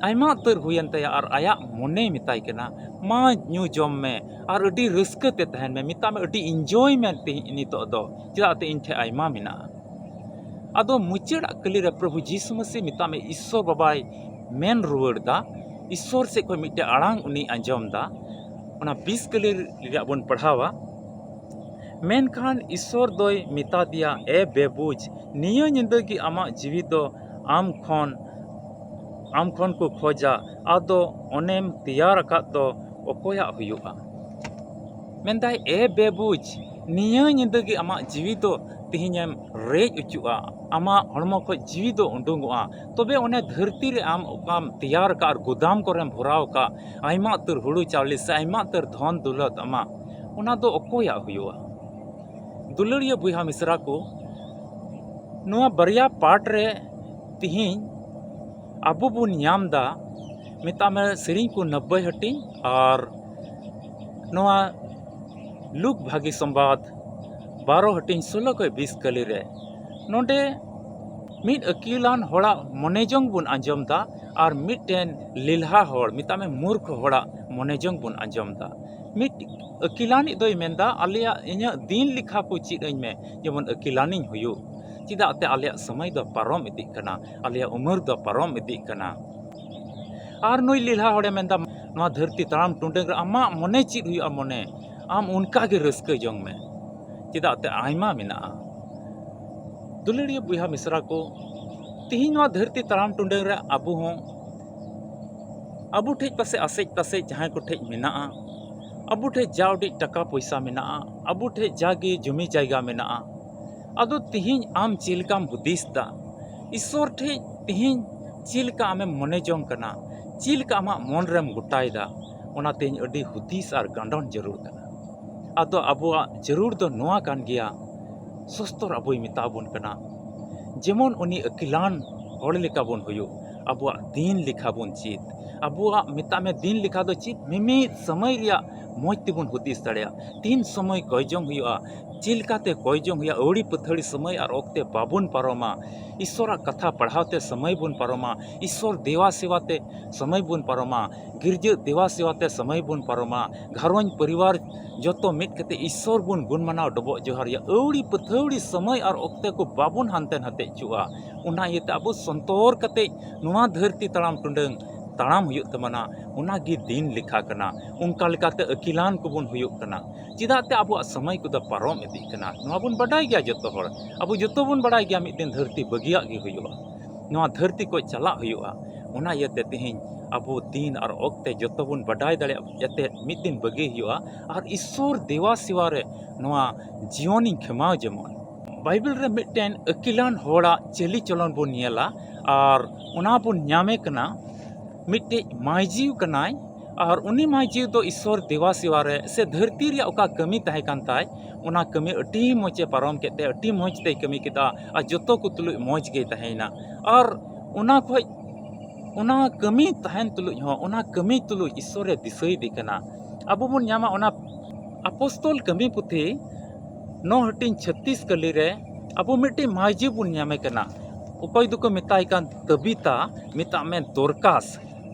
ᱟᱭᱢᱟ ᱩᱛᱟᱹᱨ ᱦᱩᱭᱮᱱ ᱛᱟᱭᱟ ᱟᱨ ᱟᱭᱟᱜ ᱢᱚᱱᱮᱭ ᱢᱮᱛᱟᱭ ᱠᱟᱱᱟ, ᱢᱟ ᱧᱩ ᱡᱚᱢ ᱢᱮ ᱟᱨ ᱟᱹᱰᱤ ᱨᱟᱹᱥᱠᱟᱹ ᱛᱮ ᱛᱟᱦᱮᱱ ᱢᱮ, ᱢᱮᱛᱟᱜ ᱢᱮ ᱟᱹᱰᱤ enjoy ᱢᱮ ᱛᱮᱦᱮᱧ ᱱᱤᱛᱚᱜ ᱫᱚ, ᱪᱮᱫᱟᱜ ᱛᱮ ᱤᱧ ᱴᱷᱮᱱ ᱟᱭᱢᱟ ᱢᱮᱱᱟᱜᱼᱟ᱾ ᱟᱫᱚ ᱢᱩᱪᱟᱹᱫ ᱟᱜ ᱠᱟᱹᱞᱤ ᱨᱮ ᱯᱨᱚᱵᱷᱩ ᱡᱤᱥᱩ ᱢᱟᱹᱥᱤ ᱢᱮᱛᱟᱜ ᱢᱮ ᱤᱥᱥᱚᱨ ᱵᱟᱵᱟᱭ ᱢᱮᱱ ᱨᱩᱣᱟᱹᱲ ᱫᱟ, ᱤᱥᱥᱚᱨ ᱥᱮᱫ ᱠᱷᱚᱱ ᱢᱤᱫᱴᱮᱱ ᱟᱲᱟᱝ ᱩᱱᱤᱭ ᱟᱸᱡᱚᱢ ᱫᱟ᱾ ᱚᱱᱟ ᱵᱤᱥ ᱠᱟᱹᱞᱤ ᱨᱮᱭᱟᱜ ᱵᱚᱱ ᱯᱟᱲᱦᱟᱣᱟ᱾ ᱢᱮᱱᱠᱷᱟᱱ ᱤᱥᱥᱚᱨ ᱫᱚᱭ ᱢᱮᱛᱟ ᱫᱮᱭᱟ, ᱮ ᱵᱮᱵᱩᱡᱽ, ᱱᱤᱭᱟᱹ ᱧᱤᱫᱟᱹ ᱜᱮ ᱟᱢᱟᱜ ᱡᱤᱣᱤ ᱫᱚ ᱟᱢ ᱠᱷᱚᱱ, ᱟᱢ ᱠᱷᱚᱱ ᱠᱚ ᱠᱷᱚᱡᱟ, ᱟᱫᱚ ᱚᱱᱮᱢ ᱛᱮᱭᱟᱨ ᱟᱠᱟᱫ ᱫᱚ ᱚᱠᱚᱭᱟᱜ ᱦᱩᱭᱩᱜᱼᱟ? ᱢᱮᱱᱫᱟᱭ, ᱮ ᱵᱮᱵᱩᱡᱽ, ᱱᱤᱭᱟᱹ ᱧᱤᱫᱟᱹ ᱜᱮ ᱟᱢᱟᱜ ᱡᱤᱣᱤ ᱫᱚ ᱛᱮᱦᱮᱧᱮᱢ ᱨᱮᱡ ᱚᱪᱚᱜᱼᱟ, ᱟᱢᱟᱜ ᱦᱚᱲᱢᱚ ᱠᱷᱚᱱ ᱡᱤᱣᱤ ᱫᱚ ᱩᱰᱩᱝᱚᱜᱼᱟ᱾ ᱛᱚᱵᱮ ᱚᱱᱮ ᱫᱷᱟᱹᱨᱛᱤ ᱨᱮ ᱟᱢ ᱚᱠᱟᱢ ᱛᱮᱭᱟᱨ ᱟᱠᱟᱫ ᱟᱨ ᱜᱩᱫᱟᱢ ᱠᱚᱨᱮᱢ ᱵᱷᱚᱨᱟᱣ ᱟᱠᱟᱫ ᱟᱭᱢᱟ ᱩᱛᱟᱹᱨ ᱦᱩᱲᱩ ᱪᱟᱣᱞᱮ ᱥᱮ ᱟᱭᱢᱟ ᱩᱛᱟᱹᱨ ᱫᱷᱚᱱ ᱫᱩᱞᱟᱹᱛ ᱟᱢᱟᱜ, ᱚᱱᱟ ᱫᱚ ᱚᱠᱚᱭᱟᱜ ᱦᱩᱭᱩᱜᱼᱟ? ᱫᱩᱞᱟᱹᱲᱤᱭᱟᱹ ᱵᱚᱭᱦᱟ ᱢᱤᱥᱨᱟ ᱠᱚ, ᱱᱚᱣᱟ ᱵᱟᱨᱭᱟ ᱯᱟᱴ ᱨᱮ ᱛᱤᱦᱤᱧ ᱟᱵᱚ ᱵᱚᱱ ᱧᱟᱢ ᱫᱟ, ᱢᱮᱛᱟᱜ ᱢᱮ ᱥᱮᱨᱮᱧ ᱠᱚ ᱱᱚᱵᱵᱳᱭ ᱦᱟᱹᱴᱤᱧ ᱟᱨ ᱱᱚᱣᱟ ᱞᱩᱠ ᱵᱷᱟᱹᱜᱤ ᱥᱚᱢᱵᱟᱫ ᱵᱟᱨᱚ ᱦᱟᱹᱴᱤᱧ ᱥᱳᱞᱳ ᱠᱷᱚᱱ ᱵᱤᱥ ᱠᱟᱹᱞᱤ ᱨᱮ᱾ ᱱᱚᱰᱮ ᱢᱤᱫ ᱟᱹᱠᱤᱞᱟᱱ ᱦᱚᱲᱟᱜ ᱢᱚᱱᱮ ᱡᱚᱝ ᱵᱚᱱ ᱟᱸᱡᱚᱢ ᱫᱟ ᱟᱨ ᱢᱤᱫᱴᱮᱱ ᱞᱮᱞᱦᱟ ᱦᱚᱲ, ᱢᱮᱛᱟᱜ ᱢᱮ ᱢᱩᱨᱠᱷ ᱦᱚᱲᱟᱜ ᱢᱚᱱᱮ ᱡᱚᱝ ᱵᱚᱱ ᱟᱸᱡᱚᱢ ᱫᱟ᱾ ᱢᱤᱫ ᱟᱹᱠᱤᱞᱟᱱᱤᱡ ᱫᱚᱭ ᱢᱮᱱᱫᱟ, "ᱟᱞᱮᱭᱟᱜ, ᱤᱧᱟᱹᱜ ᱫᱤᱱ ᱞᱮᱠᱷᱟ ᱠᱚ ᱪᱮᱫ ᱟᱹᱧ ᱢᱮ, ᱡᱮᱢᱚᱱ ᱟᱹᱠᱤᱞᱟᱱᱤᱧ ᱦᱩᱭᱩᱜ, ᱪᱮᱫᱟᱜ ᱛᱮ ᱟᱞᱮᱭᱟᱜ ᱥᱚᱢᱚᱭ ᱫᱚ ᱯᱟᱨᱚᱢ ᱤᱫᱤᱜ ᱠᱟᱱᱟ, ᱟᱞᱮᱭᱟᱜ ᱩᱢᱮᱨ ᱫᱚ ᱯᱟᱨᱚᱢ ᱤᱫᱤᱜ ᱠᱟᱱᱟ᱾" ᱟᱨ ᱱᱩᱭ ᱞᱮᱞᱦᱟ ᱦᱚᱲᱮ ᱢᱮᱱᱫᱟ, "ᱱᱚᱣᱟ ᱫᱷᱟᱹᱨᱛᱤ ᱛᱟᱲᱟᱢ ᱴᱩᱰᱟᱹᱝ ᱨᱮ ᱟᱢᱟᱜ ᱢᱚᱱᱮ ᱪᱮᱫ ᱦᱩᱭᱩᱜᱼᱟ, ᱢᱚᱱᱮ, ᱟᱢ ᱚᱱᱠᱟ ᱜᱮ ᱨᱟᱹᱥᱠᱟᱹ ᱡᱚᱝ ᱢᱮ, ᱪᱮᱫᱟᱜ ᱛᱮ ᱟᱭᱢᱟ ᱢᱮᱱᱟᱜᱼᱟ᱾" ᱫᱩᱞᱟᱹᱲᱤᱭᱟᱹ ᱵᱚᱭᱦᱟ ᱢᱤᱥᱨᱟ ᱠᱚ, ᱛᱤᱦᱤᱧ ᱱᱚᱣᱟ ᱫᱷᱟᱹᱨᱛᱤ ᱛᱟᱲᱟᱢ ᱴᱩᱰᱟᱹᱝ ᱨᱮ ᱟᱵᱚ ᱦᱚᱸ, ᱟᱵᱚ ᱴᱷᱮᱡ ᱯᱟᱥᱮᱡ ᱟᱥᱮᱡ ᱛᱟᱥᱮᱡ ᱡᱟᱦᱟᱸᱭ ᱠᱚ ᱴᱷᱮᱡ ᱢᱮᱱᱟᱜᱼᱟ, ᱟᱵᱚ ᱴᱷᱮᱡ ᱡᱟ ᱩᱰᱤᱡ ᱴᱟᱠᱟ ᱯᱚᱭᱥᱟ ᱢᱮᱱᱟᱜᱼᱟ, ᱟᱵᱚ ᱴᱷᱮᱡ ᱡᱟᱜᱮ ᱡᱚᱢᱤ ᱡᱟᱭᱜᱟ ᱢᱮᱱᱟᱜᱼᱟ, ᱟᱫᱚ ᱛᱤᱦᱤᱧ ᱟᱢ ᱪᱮᱫ ᱞᱮᱠᱟᱢ ᱦᱩᱫᱤᱥ ᱫᱟ? ᱤᱥᱥᱚᱨ ᱴᱷᱮᱡ ᱛᱤᱦᱤᱧ ᱪᱮᱫ ᱞᱮᱠᱟ ᱟᱢᱮᱢ ᱢᱚᱱᱮ ᱡᱚᱝ ᱠᱟᱱᱟ? ᱪᱮᱫ ᱞᱮᱠᱟ ᱟᱢᱟᱜ ᱢᱚᱱ ᱨᱮᱢ ᱜᱚᱴᱟᱭᱮᱫᱟ? ᱚᱱᱟ ᱛᱤᱦᱤᱧ ᱟᱹᱰᱤ ᱦᱩᱫᱤᱥ ᱟᱨ ᱜᱟᱸᱰᱚᱱ ᱡᱟᱹᱨᱩᱲ ᱠᱟᱱᱟ᱾ ᱟᱫᱚ ᱟᱵᱚᱣᱟᱜ ᱡᱟᱹᱨᱩᱲ ᱫᱚ ᱱᱚᱣᱟ ᱠᱟᱱ ᱜᱮᱭᱟ, ᱥᱚᱥᱛᱚᱨ ᱟᱵᱚᱭ ᱢᱮᱛᱟ ᱵᱚᱱ ᱠᱟᱱᱟ, ᱡᱮᱢᱚᱱ ᱩᱱᱤ ᱟᱹᱠᱤᱞᱟᱱ ᱦᱚᱲ ᱞᱮᱠᱟ ᱵᱚᱱ ᱦᱩᱭᱩᱜ, ᱟᱵᱚᱣᱟᱜ ᱫᱤᱱ ᱞᱮᱠᱷᱟ ᱵᱚᱱ ᱪᱮᱫ᱾ ᱟᱵᱚᱣᱟᱜ, ᱢᱮᱛᱟᱜ ᱢᱮ, ᱫᱤᱱ ᱞᱮᱠᱷᱟ ᱫᱚ ᱪᱮᱫ? ᱢᱤᱢᱤᱫ ᱥᱚᱢᱚᱭ ᱨᱮᱭᱟᱜ ᱢᱚᱡᱽ ᱛᱮᱵᱚᱱ ᱦᱩᱫᱤᱥ ᱫᱟᱲᱮᱭᱟᱜᱼᱟ᱾ ᱛᱤᱱ ᱥᱚᱢᱚᱭ ᱠᱚᱭ ᱡᱚᱝ ᱦᱩᱭᱩᱜᱼᱟ, ᱪᱮᱫ ᱞᱮᱠᱟᱛᱮ ᱠᱚᱭ ᱡᱚᱝ ᱦᱩᱭᱩᱜᱼᱟ, ᱟᱹᱣᱲᱤ ᱯᱟᱹᱛᱷᱟᱹᱲᱤ ᱥᱚᱢᱚᱭ ᱟᱨ ᱚᱠᱛᱮ ᱵᱟᱵᱚᱱ ᱯᱟᱨᱚᱢᱟ᱾ ᱤᱥᱥᱚᱨᱟᱜ ᱠᱟᱛᱷᱟ ᱯᱟᱲᱦᱟᱣ ᱛᱮ ᱥᱚᱢᱚᱭ ᱵᱚᱱ ᱯᱟᱨᱚᱢᱟ, ᱤᱥᱥᱚᱨ ᱫᱮᱣᱟ ᱥᱮᱣᱟ ᱛᱮ ᱥᱚᱢᱚᱭ ᱵᱚᱱ ᱯᱟᱨᱚᱢᱟ, ᱜᱤᱨᱡᱟᱹ ᱫᱮᱣᱟ ᱥᱮᱣᱟ ᱛᱮ ᱥᱚᱢᱚᱭ ᱵᱚᱱ ᱯᱟᱨᱚᱢᱟ, ᱜᱷᱟᱨᱚᱸᱡᱽ ᱯᱚᱨᱤᱵᱟᱨ ᱡᱚᱛᱚ ᱢᱤᱫ ᱠᱟᱛᱮ ᱤᱥᱥᱚᱨ ᱵᱚᱱ ᱜᱩᱱ ᱢᱟᱱᱟᱣ ᱰᱚᱵᱚᱜ ᱡᱚᱦᱟᱨ ᱮᱭᱟ᱾ ᱟᱹᱣᱲᱤ ᱯᱟᱹᱛᱷᱟᱹᱣᱲᱤ ᱥᱚᱢᱚᱭ ᱟᱨ ᱚᱠᱛᱮ ᱠᱚ ᱵᱟᱵᱚᱱ ᱦᱟᱱᱛᱮ ᱱᱟᱛᱮ ᱦᱚᱪᱚᱜᱼᱟ᱾ ᱚᱱᱟ ᱤᱭᱟᱹᱛᱮ ᱟᱵᱚ ᱥᱚᱱᱛᱚᱨ ᱠᱟᱛᱮ ᱱᱚᱣᱟ ᱫᱷᱟᱹᱨᱛᱤ ᱛᱟᱲᱟᱢ ᱴᱩᱰᱟᱹᱝ ᱛᱟᱲᱟᱢ ᱦᱩᱭᱩᱜ ᱛᱟᱵᱚᱱᱟ᱾ ᱚᱱᱟ ᱜᱮ ᱫᱤᱱ ᱞᱮᱠᱷᱟ ᱠᱟᱱᱟ᱾ ᱚᱱᱠᱟ ᱞᱮᱠᱟᱛᱮ ᱟᱹᱠᱤᱞᱟᱱ ᱠᱚᱵᱚᱱ ᱦᱩᱭᱩᱜ ᱠᱟᱱᱟ᱾ ᱪᱮᱫᱟᱜ ᱛᱮ ᱟᱵᱚᱣᱟᱜ ᱥᱚᱢᱚᱭ ᱠᱚᱫᱚ ᱯᱟᱨᱚᱢ ᱤᱫᱤᱜ ᱠᱟᱱᱟ, ᱱᱚᱣᱟ ᱵᱚᱱ ᱵᱟᱰᱟᱭ ᱜᱮᱭᱟ ᱡᱚᱛᱚ ᱦᱚᱲ᱾ ᱟᱵᱚ ᱡᱚᱛᱚ ᱵᱚᱱ ᱵᱟᱰᱟᱭ ᱜᱮᱭᱟ ᱢᱤᱫ ᱫᱤᱱ ᱫᱷᱟᱹᱨᱛᱤ ᱵᱟᱹᱜᱤᱭᱟᱜ ᱜᱮ ᱦᱩᱭᱩᱜᱼᱟ, ᱱᱚᱣᱟ ᱫᱷᱟᱹᱨᱛᱤ ᱠᱷᱚᱡ ᱪᱟᱞᱟᱜ ᱦᱩᱭᱩᱜᱼᱟ᱾ ᱚᱱᱟ ᱤᱭᱟᱹᱛᱮ ᱛᱮᱦᱮᱧ ᱟᱵᱚ ᱫᱤᱱ ᱟᱨ ᱚᱠᱛᱮ ᱡᱚᱛᱚ ᱵᱚᱱ ᱵᱟᱰᱟᱭ ᱫᱟᱲᱮᱭᱟᱜ ᱡᱟᱛᱮ ᱢᱤᱫ ᱫᱤᱱ ᱵᱟᱹᱜᱤ ᱦᱩᱭᱩᱜᱼᱟ ᱟᱨ ᱤᱥᱥᱚᱨ ᱫᱮᱣᱟ ᱥᱮᱣᱟ ᱨᱮ ᱱᱚᱣᱟ ᱡᱤᱭᱚᱱᱤᱧ ᱠᱷᱮᱢᱟᱣ ᱡᱮᱢᱚᱱ᱾ ᱵᱟᱭᱵᱮᱞ ᱨᱮ ᱢᱤᱫᱴᱮᱱ ᱟᱹᱠᱤᱞᱟᱱ ᱦᱚᱲᱟᱜ ᱪᱟᱹᱞᱤ ᱪᱚᱞᱚᱱ ᱵᱚᱱ ᱧᱮᱞᱟ ᱟᱨ ᱚᱱᱟ ᱵᱚᱱ ᱧᱟᱢᱮ ᱠᱟᱱᱟ ᱢᱤᱫᱴᱮᱡ ᱢᱟᱹᱭᱡᱤ ᱠᱟᱱᱟᱭ, ᱟᱨ ᱩᱱᱤ ᱢᱟᱹᱭ ᱡᱤᱣᱤ ᱫᱚ ᱤᱥᱥᱚᱨ ᱫᱮᱵᱟ ᱥᱮᱵᱟ ᱨᱮ ᱥᱮ ᱫᱷᱟᱹᱨᱛᱤ ᱨᱮᱭᱟᱜ ᱚᱠᱟ ᱠᱟᱹᱢᱤ ᱛᱟᱦᱮᱸ ᱠᱟᱱ ᱛᱟᱭ, ᱚᱱᱟ ᱠᱟᱹᱢᱤ ᱟᱹᱰᱤ ᱢᱚᱡᱽ ᱮ ᱯᱟᱨᱚᱢ ᱠᱮᱫ ᱛᱮ ᱟᱹᱰᱤ ᱢᱚᱡᱽ ᱛᱮᱭ ᱠᱟᱹᱢᱤ ᱠᱮᱫᱟ ᱟᱨ ᱡᱚᱛᱚ ᱠᱚ ᱛᱩᱞᱩᱡ ᱢᱚᱡᱽ ᱜᱮᱭ ᱛᱟᱦᱮᱸᱭᱮᱱᱟ᱾ ᱟᱨ ᱚᱱᱟ ᱠᱷᱚᱡ, ᱚᱱᱟ ᱠᱟᱹᱢᱤ ᱛᱟᱦᱮᱱ ᱛᱩᱞᱩᱡ ᱦᱚᱸ, ᱚᱱᱟ ᱠᱟᱹᱢᱤ ᱛᱩᱞᱩᱡ ᱤᱥᱥᱚᱨᱮ ᱫᱤᱥᱟᱹᱭᱮᱫᱮ ᱠᱟᱱᱟ᱾ ᱟᱵᱚ ᱵᱚᱱ ᱧᱟᱢᱟ ᱚᱱᱟ ᱟᱯᱚᱥᱛᱚᱞ ᱠᱟᱹᱢᱤ ᱯᱩᱛᱷᱤ ᱱᱚ ᱦᱟᱹᱴᱤᱧ ᱪᱷᱟᱛᱤᱥ ᱠᱟᱹᱞᱤ ᱨᱮ ᱟᱵᱚ ᱢᱤᱫᱴᱤᱡ ᱢᱟᱹᱭᱡᱤ ᱵᱚᱱ ᱧᱟᱢᱮ ᱠᱟᱱᱟ᱾ ᱚᱠᱚᱭ ᱫᱚᱠᱚ ᱢᱮᱛᱟᱭ ᱠᱟᱱ ᱛᱟᱹᱵᱤᱛᱟ, ᱢᱮᱛᱟᱜ ᱢᱮ ᱫᱚᱨᱠᱟᱥ᱾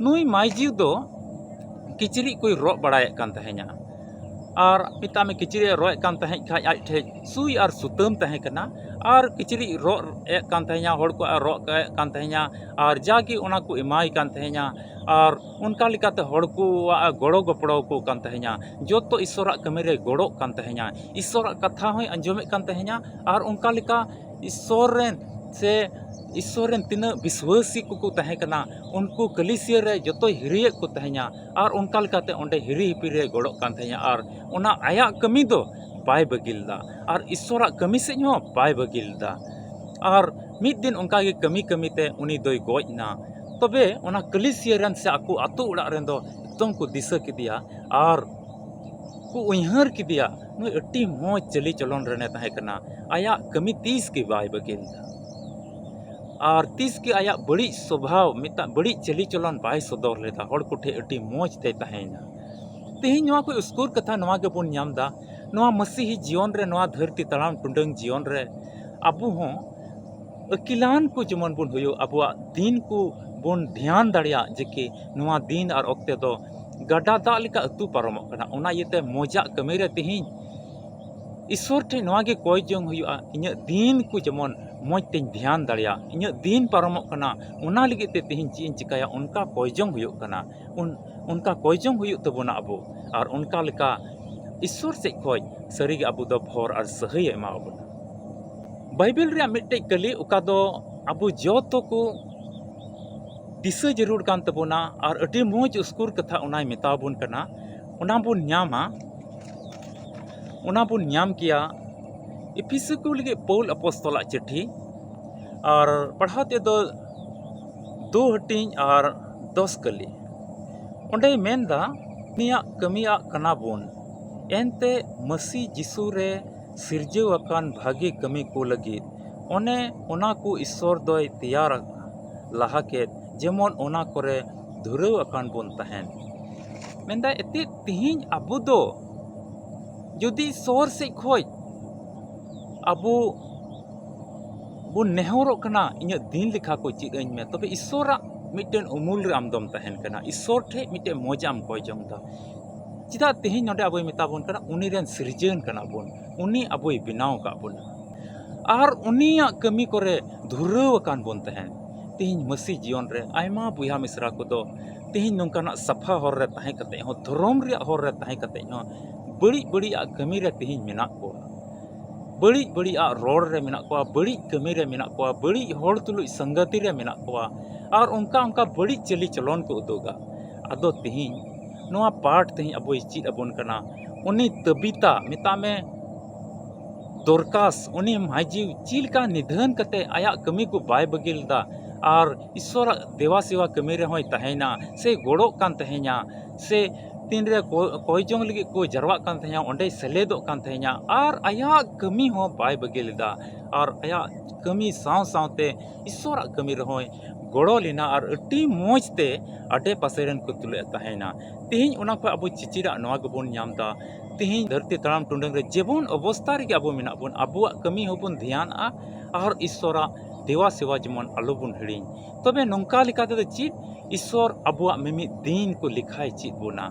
ᱱᱩᱭ ᱢᱟᱹᱭᱡᱤ ᱫᱚ ᱠᱤᱪᱨᱤᱡ ᱠᱚᱭ ᱨᱚᱜ ᱵᱟᱲᱟᱭᱮᱫ ᱠᱟᱱ ᱛᱟᱦᱮᱸᱧᱟ᱾ ᱟᱨ ᱢᱮᱛᱟᱜ ᱢᱮ ᱠᱤᱪᱨᱤᱡ ᱮ ᱨᱚᱜ ᱮᱫ ᱠᱟᱱ ᱛᱟᱦᱮᱸᱫ ᱠᱷᱟᱡ ᱟᱡ ᱴᱷᱮᱡ ᱥᱩᱭ ᱟᱨ ᱥᱩᱛᱟᱹᱢ ᱛᱟᱦᱮᱸ ᱠᱟᱱᱟ᱾ ᱟᱨ ᱠᱤᱪᱨᱤᱡ ᱨᱚᱜ ᱮᱫ ᱠᱟᱱ ᱛᱟᱦᱮᱸᱧᱟ, ᱦᱚᱲ ᱠᱚᱣᱟᱜ ᱮ ᱨᱚᱜ ᱮᱫ ᱠᱟᱱ ᱛᱟᱦᱮᱸᱧᱟ᱾ ᱟᱨ ᱡᱟᱜᱮ ᱚᱱᱟ ᱠᱚ ᱮᱢᱟᱭ ᱠᱟᱱ ᱛᱟᱦᱮᱸᱧᱟ᱾ ᱟᱨ ᱚᱱᱠᱟ ᱞᱮᱠᱟᱛᱮ ᱦᱚᱲ ᱠᱚᱣᱟᱜ ᱮ ᱜᱚᱲᱚ ᱜᱚᱯᱚᱲᱚ ᱟᱠᱚ ᱠᱟᱱ ᱛᱟᱦᱮᱸᱧᱟ᱾ ᱡᱚᱛᱚ ᱤᱥᱥᱚᱨᱟᱜ ᱠᱟᱹᱢᱤ ᱨᱮ ᱜᱚᱲᱚᱜ ᱠᱟᱱ ᱛᱟᱦᱮᱸᱧᱟ᱾ ᱤᱥᱥᱚᱨᱟᱜ ᱠᱟᱛᱷᱟ ᱦᱚᱸᱭ ᱟᱸᱡᱚᱢᱮᱫ ᱠᱟᱱ ᱛᱟᱦᱮᱸᱧᱟ᱾ ᱟᱨ ᱚᱱᱠᱟ ᱞᱮᱠᱟ ᱤᱥᱥᱚᱨ ᱨᱮᱱ ᱥᱮ ᱤᱥᱥᱚᱨ ᱨᱮᱱ ᱛᱤᱱᱟᱹᱜ ᱵᱤᱥᱣᱟᱹᱥᱤ ᱠᱚᱠᱚ ᱛᱟᱦᱮᱸ ᱠᱟᱱᱟ, ᱩᱱᱠᱩ ᱠᱟᱹᱞᱤᱥᱤᱭᱟᱹ ᱨᱮ ᱡᱚᱛᱚᱭ ᱦᱤᱨᱤᱭᱮᱫ ᱠᱚ ᱛᱟᱦᱮᱸᱧᱟ᱾ ᱟᱨ ᱚᱱᱠᱟ ᱞᱮᱠᱟᱛᱮ ᱚᱸᱰᱮ ᱦᱤᱨᱤ ᱦᱤᱯᱤᱨ ᱨᱮᱭ ᱜᱚᱲᱚᱜ ᱠᱟᱱ ᱛᱟᱦᱮᱸᱧᱟ᱾ ᱟᱨ ᱚᱱᱟ ᱟᱭᱟᱜ ᱠᱟᱹᱢᱤ ᱫᱚ ᱵᱟᱭ ᱵᱟᱹᱜᱤ ᱞᱮᱫᱟ᱾ ᱟᱨ ᱤᱥᱥᱚᱨᱟᱜ ᱠᱟᱹᱢᱤ ᱥᱮᱫ ᱦᱚᱸ ᱵᱟᱭ ᱵᱟᱹᱜᱤ ᱞᱮᱫᱟ᱾ ᱟᱨ ᱢᱤᱫ ᱫᱤᱱ ᱚᱱᱠᱟ ᱜᱮ ᱠᱟᱹᱢᱤ ᱠᱟᱹᱢᱤ ᱛᱮ ᱩᱱᱤ ᱫᱚᱭ ᱜᱚᱡ ᱮᱱᱟ᱾ ᱛᱚᱵᱮ ᱚᱱᱟ ᱠᱟᱹᱞᱤᱥᱤᱭᱟᱹ ᱨᱮᱱ ᱥᱮ ᱟᱠᱚ ᱟᱹᱛᱩ ᱚᱲᱟᱜ ᱨᱮᱱ ᱫᱚ ᱮᱠᱫᱚᱢ ᱠᱚ ᱫᱤᱥᱟᱹ ᱠᱮᱫᱮᱭᱟ᱾ ᱟᱨ ᱠᱚ ᱩᱭᱦᱟᱹᱨ ᱠᱮᱫᱮᱭᱟ, ᱱᱩᱭ ᱟᱹᱰᱤ ᱢᱚᱡᱽ ᱪᱟᱹᱞᱤ ᱪᱚᱞᱚᱱ ᱨᱮᱱᱮ ᱛᱟᱦᱮᱸ ᱠᱟᱱᱟ᱾ ᱟᱭᱟᱜ ᱠᱟᱹᱢᱤ ᱛᱤᱥ ᱜᱮ ᱵᱟᱭ ᱵᱟᱹᱜᱤ ᱞᱮᱫᱟ᱾ ᱟᱨ ᱛᱤᱥ ᱜᱮ ᱟᱭᱟᱜ ᱵᱟᱹᱲᱤᱡ ᱥᱚᱵᱷᱟᱣ, ᱢᱤᱫᱴᱟᱝ ᱵᱟᱹᱲᱤᱡ ᱪᱟᱹᱞᱤ ᱪᱚᱞᱚᱱ ᱵᱟᱭ ᱥᱚᱫᱚᱨ ᱞᱮᱫᱟ᱾ ᱦᱚᱲ ᱠᱚᱴᱷᱮᱱ ᱟᱹᱰᱤ ᱢᱚᱡᱽ ᱛᱮᱭ ᱛᱟᱦᱮᱸᱭᱮᱱᱟ᱾ ᱛᱮᱦᱮᱧ ᱱᱚᱣᱟ ᱠᱚ ᱩᱥᱠᱩᱨ ᱠᱟᱛᱷᱟ ᱱᱚᱣᱟ ᱜᱮᱵᱚᱱ ᱧᱟᱢ ᱮᱫᱟ, ᱱᱚᱣᱟ ᱢᱟᱹᱥᱤᱦᱤ ᱡᱤᱭᱚᱱ ᱨᱮ, ᱱᱚᱣᱟ ᱫᱷᱟᱹᱨᱛᱤ ᱛᱟᱲᱟᱢ ᱴᱩᱰᱟᱹᱝ ᱡᱤᱭᱚᱱ ᱨᱮ ᱟᱵᱚ ᱦᱚᱸ ᱟᱹᱠᱤᱞᱟᱱ ᱠᱚ ᱡᱮᱢᱚᱱ ᱵᱚᱱ ᱦᱩᱭᱩᱜ, ᱟᱵᱚᱣᱟᱜ ᱫᱤᱱ ᱠᱚ ᱵᱚᱱ ᱫᱷᱮᱭᱟᱱ ᱫᱟᱲᱮᱭᱟᱜ, ᱡᱮ ᱠᱤ ᱱᱚᱣᱟ ᱫᱤᱱ ᱟᱨ ᱚᱠᱛᱮ ᱫᱚ ᱜᱟᱰᱟ ᱫᱟᱜ ᱞᱮᱠᱟ ᱟᱹᱛᱩ ᱯᱟᱨᱚᱢᱚᱜ ᱠᱟᱱᱟ᱾ ᱚᱱᱟ ᱤᱭᱟᱹᱛᱮ ᱢᱚᱡᱟᱜ ᱠᱟᱹᱢᱤ ᱨᱮ ᱛᱮᱦᱮᱧ ᱤᱥᱥᱚᱨ ᱴᱷᱮᱱ ᱱᱚᱣᱟ ᱜᱮ ᱠᱚᱭ ᱡᱚᱝ ᱦᱩᱭᱩᱜᱼᱟ, ᱤᱧᱟᱹᱜ ᱫᱤᱱ ᱠᱚ ᱡᱮᱢᱚᱱ ᱢᱚᱡᱽ ᱛᱮᱧ ᱫᱷᱮᱭᱟᱱ ᱫᱟᱲᱮᱭᱟᱜ, ᱤᱧᱟᱹᱜ ᱫᱤᱱ ᱯᱟᱨᱚᱢᱚᱜ ᱠᱟᱱᱟ, ᱚᱱᱟ ᱞᱟᱹᱜᱤᱫ ᱛᱮ ᱛᱮᱦᱮᱧ ᱪᱮᱫ ᱤᱧ ᱪᱤᱠᱟᱹᱭᱟ, ᱚᱱᱠᱟ ᱠᱚᱭ ᱡᱚᱝ ᱦᱩᱭᱩᱜ ᱠᱟᱱᱟ᱾ ᱩᱱ-, ᱚᱱᱠᱟ ᱠᱚᱭ ᱡᱚᱝ ᱦᱩᱭᱩᱜ ᱛᱟᱵᱚᱱᱟ ᱟᱵᱚ᱾ ᱟᱨ ᱚᱱᱠᱟ ᱞᱮᱠᱟ ᱤᱥᱥᱚᱨ ᱥᱮᱫ ᱠᱷᱚᱡ ᱥᱟᱹᱨᱤᱜᱮ ᱟᱵᱚ ᱫᱚ ᱵᱷᱚᱨ ᱟᱨ ᱥᱟᱹᱦᱟᱹᱭᱮ ᱮᱢᱟ ᱵᱚᱱᱟ᱾ ᱵᱟᱭᱵᱮᱞ ᱨᱮᱭᱟᱜ ᱢᱤᱫᱴᱮᱡ ᱠᱟᱹᱞᱤ, ᱚᱠᱟ ᱫᱚ ᱟᱵᱚ ᱡᱚᱛᱚ ᱠᱚ ᱫᱤᱥᱟᱹ ᱡᱟᱹᱨᱩᱲ ᱠᱟᱱ ᱛᱟᱵᱚᱱᱟ ᱟᱨ ᱟᱹᱰᱤ ᱢᱚᱡᱽ ᱩᱥᱠᱩᱨ ᱠᱟᱛᱷᱟ ᱚᱱᱟᱭ ᱢᱮᱛᱟ ᱵᱚᱱ ᱠᱟᱱᱟ, ᱚᱱᱟ ᱵᱚᱱ ᱧᱟᱢᱟ, ᱚᱱᱟ ᱵᱚᱱ ᱧᱟᱢ ᱠᱮᱭᱟ ᱮᱯᱷᱤᱥᱤ ᱠᱚ ᱞᱟᱹᱜᱤᱫ ᱯᱟᱹᱣᱩᱞ ᱟᱯᱚᱥᱛᱚᱞᱟᱜ ᱪᱤᱴᱷᱤ᱾ ᱟᱨ ᱯᱟᱲᱦᱟᱣ ᱛᱮᱫᱚ ᱫᱩ ᱦᱟᱹᱴᱤᱧ ᱟᱨ ᱫᱚᱥ ᱠᱟᱹᱞᱤ᱾ ᱚᱸᱰᱮᱭ ᱢᱮᱱᱫᱟ, ᱩᱱᱤᱭᱟᱜ ᱠᱟᱹᱢᱤᱭᱟᱜ ᱠᱟᱱᱟ ᱵᱚᱱ, ᱮᱱᱛᱮ ᱢᱟᱹᱥᱤ ᱡᱤᱥᱩ ᱨᱮ ᱥᱤᱨᱡᱟᱹᱣ ᱟᱠᱟᱱ ᱵᱷᱟᱹᱜᱤ ᱠᱟᱹᱢᱤ ᱠᱚ ᱞᱟᱹᱜᱤᱫ ᱚᱱᱮ ᱚᱱᱟ ᱠᱚ ᱤᱥᱥᱚᱨ ᱫᱚᱭ ᱛᱮᱭᱟᱨ ᱞᱟᱦᱟ ᱠᱮᱫ, ᱡᱮᱢᱚᱱ ᱚᱱᱟ ᱠᱚᱨᱮ ᱫᱷᱩᱨᱟᱹᱣ ᱟᱠᱟᱱ ᱵᱚᱱ ᱛᱟᱦᱮᱱ᱾ ᱢᱮᱱᱫᱟᱭ, ᱮᱛᱮᱫ ᱛᱤᱦᱤᱧ ᱟᱵᱚ ᱫᱚ ᱡᱩᱫᱤ ᱤᱥᱥᱚᱨ ᱥᱮᱫ ᱠᱷᱚᱡ ᱟᱵᱚ ᱵᱚᱱ ᱱᱮᱦᱚᱨᱚᱜ ᱠᱟᱱᱟ, "ᱤᱧᱟᱹᱜ ᱫᱤᱱ ᱞᱮᱠᱷᱟ ᱠᱚ ᱪᱮᱫ ᱟᱹᱧ ᱢᱮ", ᱛᱚᱵᱮ ᱤᱥᱥᱚᱨᱟᱜ ᱢᱤᱫᱴᱮᱱ ᱩᱢᱩᱞ ᱨᱮ ᱟᱢ ᱫᱚᱢ ᱛᱟᱦᱮᱱ ᱠᱟᱱᱟ, ᱤᱥᱥᱚᱨ ᱴᱷᱮᱡ ᱢᱤᱫᱴᱮᱱ ᱢᱚᱡᱟ ᱟᱢ ᱠᱚᱭ ᱡᱚᱝ ᱫᱟ᱾ ᱪᱮᱫᱟᱜ ᱛᱮᱦᱮᱧ ᱱᱚᱰᱮ ᱟᱵᱚᱭ ᱢᱮᱛᱟ ᱵᱚᱱ ᱠᱟᱱᱟ? ᱩᱱᱤ ᱨᱮᱱ ᱥᱤᱨᱡᱟᱹᱱ ᱠᱟᱱᱟ ᱵᱚᱱ, ᱩᱱᱤ ᱟᱵᱚᱭ ᱵᱮᱱᱟᱣ ᱟᱠᱟᱫ ᱵᱚᱱᱟ, ᱟᱨ ᱩᱱᱤᱭᱟᱜ ᱠᱟᱹᱢᱤ ᱠᱚᱨᱮ ᱫᱷᱩᱨᱟᱹᱣ ᱟᱠᱟᱱ ᱵᱚᱱ ᱛᱟᱦᱮᱸᱱ᱾ ᱛᱮᱦᱮᱧ ᱢᱟᱹᱥᱤ ᱡᱤᱭᱚᱱ ᱨᱮ ᱟᱭᱢᱟ ᱵᱚᱭᱦᱟ ᱢᱤᱥᱨᱟ ᱠᱚᱫᱚ ᱛᱮᱦᱮᱧ ᱱᱚᱝᱠᱟᱱᱟᱜ ᱥᱟᱯᱷᱟ ᱦᱚᱨ ᱨᱮ ᱛᱟᱦᱮᱸ ᱠᱟᱛᱮ ᱦᱚᱸ, ᱫᱷᱚᱨᱚᱢ ᱨᱮᱭᱟᱜ ᱦᱚᱨ ᱨᱮ ᱛᱟᱦᱮᱸ ᱠᱟᱛᱮ ᱦᱚᱸ ᱵᱟᱹᱲᱤᱡ ᱵᱟᱹᱲᱤᱡᱟᱜ ᱠᱟᱹᱢᱤ ᱨᱮ ᱛᱮᱦᱮᱧ ᱢᱮᱱᱟᱜ ᱠᱚᱣᱟ, ᱵᱟᱹᱲᱤᱡ ᱵᱟᱹᱲᱤᱡᱟᱜ ᱨᱚᱲ ᱨᱮ ᱢᱮᱱᱟᱜ ᱠᱚᱣᱟ, ᱵᱟᱹᱲᱤᱡ ᱠᱟᱹᱢᱤ ᱨᱮ ᱢᱮᱱᱟᱜ ᱠᱚᱣᱟ, ᱵᱟᱹᱲᱤᱡ ᱦᱚᱲ ᱛᱩᱞᱩᱡ ᱥᱟᱝᱜᱟᱛᱤ ᱨᱮ ᱢᱮᱱᱟᱜ ᱠᱚᱣᱟ, ᱟᱨ ᱚᱱᱠᱟ ᱚᱱᱠᱟ ᱵᱟᱹᱲᱤᱡ ᱪᱟᱹᱞᱤ ᱪᱚᱞᱚᱱ ᱠᱚ ᱩᱫᱩᱜᱟ᱾ ᱟᱫᱚ ᱛᱮᱦᱮᱧ ᱱᱚᱣᱟ ᱯᱟᱴ ᱛᱮᱦᱮᱧ ᱟᱵᱚᱭ ᱪᱮᱫ ᱟᱵᱚᱱ ᱠᱟᱱᱟ᱾ ᱩᱱᱤ ᱛᱟᱹᱵᱤᱛᱟ, ᱢᱮᱛᱟᱜ ᱢᱮ ᱫᱚᱨᱠᱟᱥ, ᱩᱱᱤ ᱢᱟᱹᱡᱷᱤ ᱪᱮᱫ ᱞᱮᱠᱟ ᱱᱤᱫᱷᱟᱹᱱ ᱠᱟᱛᱮ ᱟᱭᱟᱜ ᱠᱟᱹᱢᱤ ᱠᱚ ᱵᱟᱭ ᱵᱟᱹᱜᱤ ᱞᱮᱫᱟ ᱟᱨ ᱤᱥᱥᱚᱨᱟᱜ ᱫᱮᱵᱟ ᱥᱮᱵᱟ ᱠᱟᱹᱢᱤ ᱨᱮᱦᱚᱸᱭ ᱛᱟᱦᱮᱸᱭᱮᱱᱟ, ᱥᱮ ᱜᱚᱲᱚᱜ ᱠᱟᱱ ᱛᱟᱦᱮᱸᱧᱟ, ᱥᱮ ᱛᱤᱱᱨᱮ ᱠᱚ-, ᱠᱚᱭ ᱡᱚᱝ ᱞᱟᱹᱜᱤᱫ ᱠᱚ ᱡᱟᱨᱣᱟᱜ ᱠᱟᱱ ᱛᱟᱦᱮᱸᱧᱟ, ᱚᱸᱰᱮᱭ ᱥᱮᱞᱮᱫᱚᱜ ᱠᱟᱱ ᱛᱟᱦᱮᱸᱧᱟ ᱟᱨ ᱟᱭᱟᱜ ᱠᱟᱹᱢᱤ ᱦᱚᱸ ᱵᱟᱭ ᱵᱟᱹᱜᱤ ᱞᱮᱫᱟ᱾ ᱟᱨ ᱟᱭᱟᱜ ᱠᱟᱹᱢᱤ ᱥᱟᱶ ᱥᱟᱶᱛᱮ ᱤᱥᱥᱚᱨᱟᱜ ᱠᱟᱹᱢᱤ ᱨᱮᱦᱚᱸᱭ ᱜᱚᱲᱚ ᱞᱮᱱᱟ ᱟᱨ ᱟᱹᱰᱤ ᱢᱚᱡᱽ ᱛᱮ ᱟᱰᱮ ᱯᱟᱥᱮ ᱨᱮᱱ ᱠᱚ ᱛᱩᱞᱩᱡ ᱮ ᱛᱟᱦᱮᱸᱭᱮᱱᱟ᱾ ᱛᱮᱦᱮᱧ ᱚᱱᱟ ᱠᱷᱚᱱ ᱟᱵᱚ ᱪᱮᱪᱮᱫᱟᱜ ᱱᱚᱣᱟ ᱜᱮᱵᱚᱱ ᱧᱟᱢ ᱮᱫᱟ, ᱛᱮᱦᱮᱧ ᱫᱷᱟᱹᱨᱛᱤ ᱛᱟᱲᱟᱢ ᱴᱩᱰᱟᱹᱝ ᱨᱮ ᱡᱮᱢᱚᱱ ᱚᱵᱚᱥᱛᱟ ᱨᱮᱜᱮ ᱟᱵᱚ ᱢᱮᱱᱟᱜ ᱵᱚᱱ, ᱟᱵᱚᱣᱟᱜ ᱠᱟᱹᱢᱤ ᱦᱚᱸᱵᱚᱱ ᱫᱷᱮᱭᱟᱱᱟᱜᱼᱟ ᱟᱨ ᱤᱥᱥᱚᱨᱟᱜ ᱫᱮᱵᱟ ᱥᱮᱵᱟ ᱡᱮᱢᱚᱱ ᱟᱞᱚ ᱵᱚᱱ ᱦᱤᱲᱤᱧ᱾ ᱛᱚᱵᱮ ᱱᱚᱝᱠᱟ ᱞᱮᱠᱟ ᱛᱮᱫᱚ ᱪᱮᱫ? ᱤᱥᱥᱚᱨ ᱟᱵᱚᱣᱟᱜ ᱢᱤᱢᱤᱫ ᱫᱤᱱ ᱠᱚ ᱞᱮᱠᱷᱟᱭ ᱪᱮᱫ ᱵᱚᱱᱟ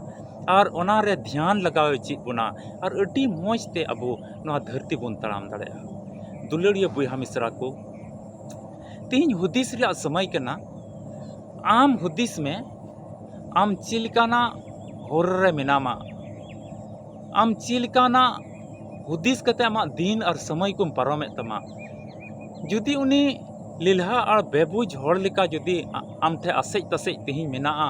ᱟᱨ ᱚᱱᱟ ᱨᱮ ᱫᱷᱮᱭᱟᱱ ᱞᱟᱜᱟᱣ ᱮ ᱪᱮᱫ ᱵᱚᱱᱟ ᱟᱨ ᱟᱹᱰᱤ ᱢᱚᱡᱽ ᱛᱮ ᱟᱵᱚ ᱱᱚᱣᱟ ᱫᱷᱟᱹᱨᱛᱤ ᱵᱚᱱ ᱛᱟᱲᱟᱢ ᱫᱟᱲᱮᱭᱟᱜᱼᱟ᱾ ᱫᱩᱞᱟᱹᱲᱤᱭᱟᱹ ᱵᱚᱭᱦᱟ ᱢᱤᱥᱨᱟ ᱠᱚ, ᱛᱮᱦᱮᱧ ᱦᱩᱫᱤᱥ ᱨᱮᱭᱟᱜ ᱥᱚᱢᱚᱭ ᱠᱟᱱᱟ᱾ ᱟᱢ ᱦᱩᱫᱤᱥ ᱢᱮ, ᱟᱢ ᱪᱮᱫ ᱞᱮᱠᱟᱱᱟᱜ ᱦᱚᱨ ᱨᱮ ᱢᱮᱱᱟᱢᱟ, ᱟᱢ ᱪᱮᱫ ᱞᱮᱠᱟᱱᱟᱜ ᱦᱩᱫᱤᱥ ᱠᱟᱛᱮ ᱟᱢᱟᱜ ᱫᱤᱱ ᱟᱨ ᱥᱚᱢᱚᱭ ᱠᱚᱢ ᱯᱟᱨᱚᱢᱮᱫ ᱛᱟᱢᱟ᱾ ᱡᱩᱫᱤ ᱩᱱᱤ ᱞᱮᱞᱦᱟ ᱟᱨ ᱵᱮᱵᱩᱡᱽ ᱦᱚᱲ ᱞᱮᱠᱟ ᱡᱩᱫᱤ ᱟ-, ᱟᱢ ᱴᱷᱮᱱ ᱟᱥᱮᱡ ᱛᱟᱥᱮᱡ ᱛᱮᱦᱮᱧ ᱢᱮᱱᱟᱜᱼᱟ,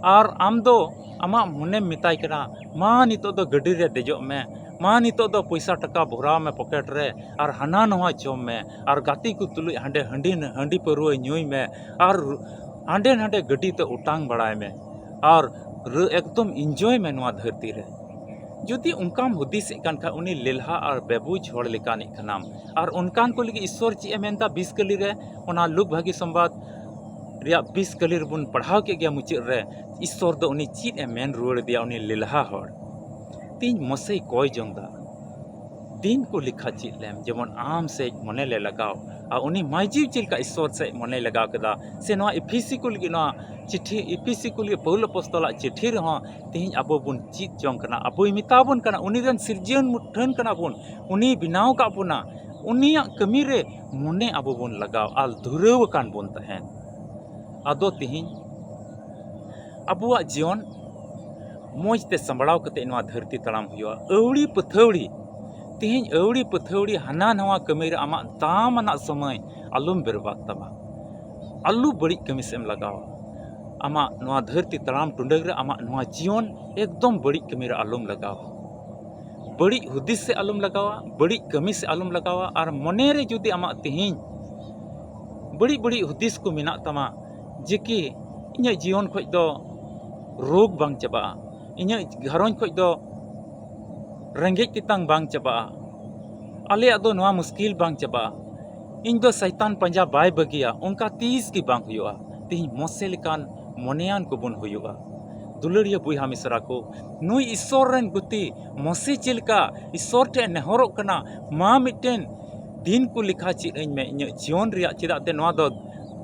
ᱟᱨ ᱟᱢ ᱫᱚ ᱟᱢᱟᱜ ᱢᱚᱱᱮᱢ ᱢᱮᱛᱟᱭ ᱠᱟᱱᱟ, "ᱢᱟ ᱱᱤᱛᱚᱜ ᱫᱚ ᱜᱟᱹᱰᱤ ᱨᱮ ᱫᱮᱡᱚᱜ ᱢᱮ, ᱢᱟ ᱱᱤᱛᱚᱜ ᱫᱚ ᱯᱚᱭᱥᱟ ᱴᱟᱠᱟ ᱵᱷᱚᱨᱟᱣ ᱢᱮ ᱯᱚᱠᱮᱴ ᱨᱮ, ᱟᱨ ᱦᱟᱱᱟ ᱱᱚᱣᱟ ᱡᱚᱢ ᱢᱮ, ᱟᱨ ᱜᱟᱛᱮ ᱠᱚ ᱛᱩᱞᱩᱡ ᱦᱟᱸᱰᱮ ᱦᱟᱺᱰᱤ, ᱦᱟᱺᱰᱤ ᱯᱟᱹᱨᱣᱟᱹ ᱧᱩᱭ ᱢᱮ, ᱟᱨ ᱦᱟᱸᱰᱮ ᱱᱟᱰᱮ ᱜᱟᱹᱰᱤ ᱛᱮ ᱚᱴᱟᱝ ᱵᱟᱲᱟᱭ ᱢᱮ", ᱟᱨ ᱨᱟᱹ ᱮᱠᱫᱚᱢ enjoy ᱢᱮ ᱱᱚᱣᱟ ᱫᱷᱟᱹᱨᱛᱤ ᱨᱮ᱾ ᱡᱩᱫᱤ ᱚᱱᱠᱟᱢ ᱦᱩᱫᱤᱥᱮᱫ ᱠᱟᱱ ᱠᱷᱟᱱ, ᱩᱱᱤ ᱞᱮᱞᱦᱟ ᱟᱨ ᱵᱮᱵᱩᱡᱽ ᱦᱚᱲ ᱞᱮᱠᱟᱱᱤᱡ ᱠᱟᱱᱟᱢ᱾ ᱟᱨ ᱚᱱᱠᱟᱱ ᱠᱚ ᱞᱟᱹᱜᱤᱫ ᱤᱥᱥᱚᱨ ᱪᱮᱫ ᱮ ᱢᱮᱱᱫᱟ ᱵᱤᱥ ᱠᱟᱹᱞᱤ ᱨᱮ, ᱚᱱᱟ ᱞᱩᱠ ᱵᱷᱟᱹᱜᱤ ᱥᱚᱢᱵᱟᱫ ᱨᱮᱭᱟᱜ ᱵᱤᱥ ᱠᱟᱹᱞᱤ ᱨᱮᱵᱚᱱ ᱯᱟᱲᱦᱟᱣ ᱠᱮᱫ ᱜᱮᱭᱟ ᱢᱩᱪᱟᱹᱫ ᱨᱮ, ᱤᱥᱥᱚᱨ ᱫᱚ ᱩᱱᱤ ᱪᱮᱫ ᱮ ᱢᱮᱱ ᱨᱩᱣᱟᱹᱲ ᱟᱫᱮᱭᱟ, ᱩᱱᱤ ᱞᱮᱞᱦᱟ ᱦᱚᱲ᱾ ᱛᱮᱦᱮᱧ ᱢᱚᱥᱮᱭ ᱠᱚᱭ ᱡᱚᱝ ᱫᱟ, ᱫᱤᱱ ᱠᱚ ᱞᱮᱠᱷᱟ ᱪᱮᱫ ᱞᱮᱢ, ᱡᱮᱢᱚᱱ ᱟᱢ ᱥᱮᱡ ᱢᱚᱱᱮ ᱞᱮ ᱞᱟᱜᱟᱣ᱾ ᱟᱨ ᱩᱱᱤ ᱢᱟᱹᱭ ᱡᱤᱣᱤ ᱪᱮᱫ ᱞᱮᱠᱟ ᱤᱥᱥᱚᱨ ᱥᱮᱡ ᱢᱚᱱᱮ ᱞᱟᱜᱟᱣ ᱠᱮᱫᱟ, ᱥᱮ ᱱᱚᱣᱟ ᱤᱯᱷᱤᱥᱤ ᱠᱚ ᱞᱟᱹᱜᱤᱫ ᱱᱚᱣᱟ ᱪᱤᱴᱷᱤ, ᱤᱯᱷᱤᱥᱤ ᱠᱚ ᱞᱟᱹᱜᱤᱫ ᱯᱟᱹᱣᱩᱞ ᱟᱯᱚᱥᱛᱚᱞᱟᱜ ᱪᱤᱴᱷᱤ ᱨᱮᱦᱚᱸ ᱛᱮᱦᱮᱧ ᱟᱵᱚ ᱵᱚᱱ ᱪᱮᱫ ᱡᱚᱝ ᱠᱟᱱᱟ᱾ ᱟᱵᱚᱭ ᱢᱮᱛᱟ ᱵᱚᱱ ᱠᱟᱱᱟ, ᱩᱱᱤ ᱨᱮᱱ ᱥᱤᱨᱡᱟᱹᱱ ᱢᱩᱴᱷᱟᱹᱱ ᱠᱟᱱᱟ ᱵᱚᱱ, ᱩᱱᱤᱭ ᱵᱮᱱᱟᱣ ᱟᱠᱟᱫ ᱵᱚᱱᱟ, ᱩᱱᱤᱭᱟᱜ ᱠᱟᱹᱢᱤ ᱨᱮ ᱢᱚᱱᱮ ᱟᱵᱚ ᱵᱚᱱ ᱞᱟᱜᱟᱣ ᱟᱨ ᱫᱷᱩᱨᱟᱹᱣ ᱟᱠᱟᱱ ᱵᱚᱱ ᱛᱟᱦᱮᱱ᱾ ᱟᱫᱚ ᱛᱮᱦᱮᱧ ᱟᱵᱚᱣᱟᱜ ᱡᱤᱭᱚᱱ ᱢᱚᱡᱽ ᱛᱮ ᱥᱟᱸᱵᱲᱟᱣ ᱠᱟᱛᱮ ᱱᱚᱣᱟ ᱫᱷᱟᱹᱨᱛᱤ ᱛᱟᱲᱟᱢ ᱦᱩᱭᱩᱜᱼᱟ᱾ ᱟᱹᱣᱲᱤ ᱯᱟᱹᱛᱷᱟᱹᱣᱲᱤ, ᱛᱮᱦᱮᱧ ᱟᱹᱣᱲᱤ ᱯᱟᱹᱛᱷᱟᱹᱣᱲᱤ ᱦᱟᱱᱟ ᱱᱟᱣᱟ ᱠᱟᱹᱢᱤ ᱨᱮ ᱟᱢᱟᱜ ᱫᱟᱢ ᱟᱱᱟᱜ ᱥᱚᱢᱚᱭ ᱟᱞᱚᱢ ᱵᱮᱨᱵᱟᱫ ᱛᱟᱢᱟ᱾ ᱟᱞᱚ ᱵᱟᱹᱲᱤᱡ ᱠᱟᱹᱢᱤ ᱥᱮᱫ ᱮᱢ ᱞᱟᱜᱟᱣᱟ᱾ ᱟᱢᱟᱜ ᱱᱚᱣᱟ ᱫᱷᱟᱹᱨᱛᱤ ᱛᱟᱲᱟᱢ ᱴᱩᱰᱟᱹᱜ ᱨᱮ ᱟᱢᱟᱜ ᱱᱚᱣᱟ ᱡᱤᱭᱚᱱ ᱮᱠᱫᱚᱢ ᱵᱟᱹᱲᱤᱡ ᱠᱟᱹᱢᱤ ᱨᱮ ᱟᱞᱚᱢ ᱞᱟᱜᱟᱣᱟ᱾ ᱵᱟᱹᱲᱤᱡ ᱦᱩᱫᱤᱥ ᱥᱮᱫ ᱟᱞᱚᱢ ᱞᱟᱜᱟᱣᱟ, ᱵᱟᱹᱲᱤᱡ ᱠᱟᱹᱢᱤ ᱥᱮᱫ ᱟᱞᱚᱢ ᱞᱟᱜᱟᱣᱟ᱾ ᱟᱨ ᱢᱚᱱᱮ ᱨᱮ ᱡᱩᱫᱤ ᱟᱢᱟᱜ ᱛᱮᱦᱮᱧ ᱵᱟᱹᱲᱤᱡ ᱵᱟᱹᱲᱤᱡ ᱦᱩᱫᱤᱥ ᱠᱚ ᱢᱮᱱᱟᱜ ᱛᱟᱢᱟ, ᱡᱮ ᱠᱤ ᱤᱧᱟᱹᱜ ᱡᱤᱭᱚᱱ ᱠᱷᱚᱡ ᱫᱚ ᱨᱳᱜᱽ ᱵᱟᱝ ᱪᱟᱵᱟᱜᱼᱟ, ᱤᱧᱟᱹᱜ ᱜᱷᱟᱨᱚᱸᱡᱽ ᱠᱷᱚᱡ ᱫᱚ ᱨᱮᱸᱜᱮᱡ ᱛᱮᱛᱟᱝ ᱵᱟᱝ ᱪᱟᱵᱟᱜᱼᱟ, ᱟᱞᱮᱭᱟᱜ ᱫᱚ ᱱᱚᱣᱟ ᱢᱩᱥᱠᱤᱞ ᱵᱟᱝ ᱪᱟᱵᱟᱜᱼᱟ, ᱤᱧ ᱫᱚ ᱥᱟᱭᱛᱟᱱ ᱯᱟᱸᱡᱟ ᱵᱟᱭ ᱵᱟᱹᱜᱤᱭᱟ, ᱚᱱᱠᱟ ᱛᱤᱥ ᱜᱮ ᱵᱟᱝ ᱦᱩᱭᱩᱜᱼᱟ᱾ ᱛᱮᱦᱮᱧ ᱢᱚᱥᱮ ᱞᱮᱠᱟᱱ ᱢᱚᱱᱮᱭᱟᱱ ᱠᱚᱵᱚᱱ ᱦᱩᱭᱩᱜᱼᱟ᱾ ᱫᱩᱞᱟᱹᱲᱤᱭᱟᱹ ᱵᱚᱭᱦᱟ ᱢᱤᱥᱨᱟ ᱠᱚ, ᱱᱩᱭ ᱤᱥᱥᱚᱨ ᱨᱮᱱ ᱜᱩᱛᱤ ᱢᱚᱥᱮ ᱪᱮᱫ ᱞᱮᱠᱟ ᱤᱥᱥᱚᱨ ᱴᱷᱮᱱ ᱱᱮᱦᱚᱨᱚᱜ ᱠᱟᱱᱟ, ᱢᱟ ᱢᱤᱫᱴᱮᱱ ᱫᱤᱱ ᱠᱚ ᱞᱮᱠᱷᱟ ᱪᱮᱫ ᱟᱹᱧ ᱢᱮ ᱤᱧᱟᱹᱜ ᱡᱤᱭᱚᱱ ᱨᱮᱭᱟᱜ, ᱪᱮᱫᱟᱜ ᱛᱮ ᱱᱚᱣᱟ ᱫᱚ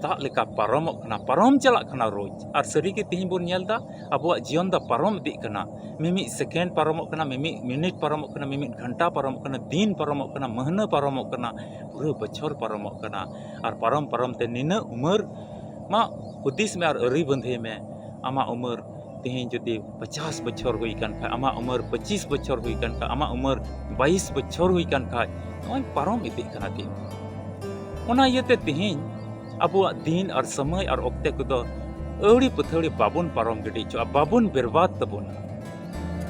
ᱫᱟᱜ ᱞᱮᱠᱟ ᱯᱟᱨᱚᱢᱚᱜ ᱠᱟᱱᱟ, ᱯᱟᱨᱚᱢ ᱪᱟᱞᱟᱜ ᱠᱟᱱᱟ ᱨᱳᱡᱽ᱾ ᱟᱨ ᱥᱟᱹᱨᱤᱜᱮ ᱛᱮᱦᱮᱧ ᱵᱚᱱ ᱧᱮᱞ ᱮᱫᱟ, ᱟᱵᱚᱣᱟᱜ ᱡᱤᱭᱚᱱ ᱫᱚ ᱯᱟᱨᱚᱢ ᱤᱫᱤᱜ ᱠᱟᱱᱟ᱾ ᱢᱤᱢᱤᱫ ᱥᱮᱠᱮᱱᱰ ᱯᱟᱨᱚᱢᱚᱜ ᱠᱟᱱᱟ, ᱢᱤᱢᱤᱫ ᱢᱤᱱᱤᱴ ᱯᱟᱨᱚᱢᱚᱜ ᱠᱟᱱᱟ, ᱢᱤᱢᱤᱫ ᱜᱷᱚᱱᱴᱟ ᱯᱟᱨᱚᱢᱚᱜ ᱠᱟᱱᱟ, ᱫᱤᱱ ᱯᱟᱨᱚᱢᱚᱜ ᱠᱟᱱᱟ, ᱢᱟᱹᱦᱱᱟᱹ ᱯᱟᱨᱚᱢᱚᱜ ᱠᱟᱱᱟ, ᱯᱩᱨᱟᱹ ᱵᱚᱪᱷᱚᱨ ᱯᱟᱨᱚᱢᱚᱜ ᱠᱟᱱᱟ᱾ ᱟᱨ ᱯᱟᱨᱚᱢ ᱯᱟᱨᱚᱢ ᱛᱮ ᱱᱤᱱᱟᱹᱜ ᱩᱢᱟᱹᱨ ᱢᱟ ᱦᱩᱫᱤᱥ ᱢᱮ ᱟᱨ ᱟᱹᱨᱤ ᱵᱟᱹᱸᱫᱷᱟᱹᱭ ᱢᱮ᱾ ᱟᱢᱟᱜ ᱩᱢᱟᱹᱨ ᱛᱮᱦᱮᱧ ᱡᱩᱫᱤ ᱯᱚᱪᱟᱥ ᱵᱚᱪᱷᱚᱨ ᱦᱩᱭ ᱠᱟᱱ ᱠᱷᱟᱡ, ᱟᱢᱟᱜ ᱩᱢᱟᱹᱨ ᱯᱚᱸᱪᱤᱥ ᱵᱚᱪᱷᱚᱨ ᱦᱩᱭ ᱠᱟᱱ ᱠᱷᱟᱡ, ᱟᱢᱟᱜ ᱩᱢᱟᱹᱨ ᱵᱟᱭᱤᱥ ᱵᱚᱪᱷᱚᱨ ᱦᱩᱭ ᱠᱟᱱ ᱠᱷᱟᱡ, ᱱᱚᱜᱼᱚᱭ ᱯᱟᱨᱚᱢ ᱤᱫᱤᱜ ᱠᱟᱱᱟ ᱫᱤᱱ᱾ ᱚᱱᱟ ᱤᱭᱟᱹᱛᱮ ᱛᱮᱦᱮᱧ ᱟᱵᱚᱣᱟᱜ ᱫᱤᱱ ᱟᱨ ᱥᱚᱢᱚᱭ ᱟᱨ ᱚᱠᱛᱮ ᱠᱚᱫᱚ ᱟᱹᱣᱲᱤ ᱯᱟᱹᱛᱷᱟᱹᱣᱲᱤ ᱵᱟᱵᱚᱱ ᱯᱟᱨᱚᱢ ᱜᱤᱰᱤ ᱦᱚᱪᱚᱜᱼᱟ, ᱵᱟᱵᱚᱱ ᱵᱮᱨᱵᱟᱫ ᱛᱟᱵᱚᱱᱟ᱾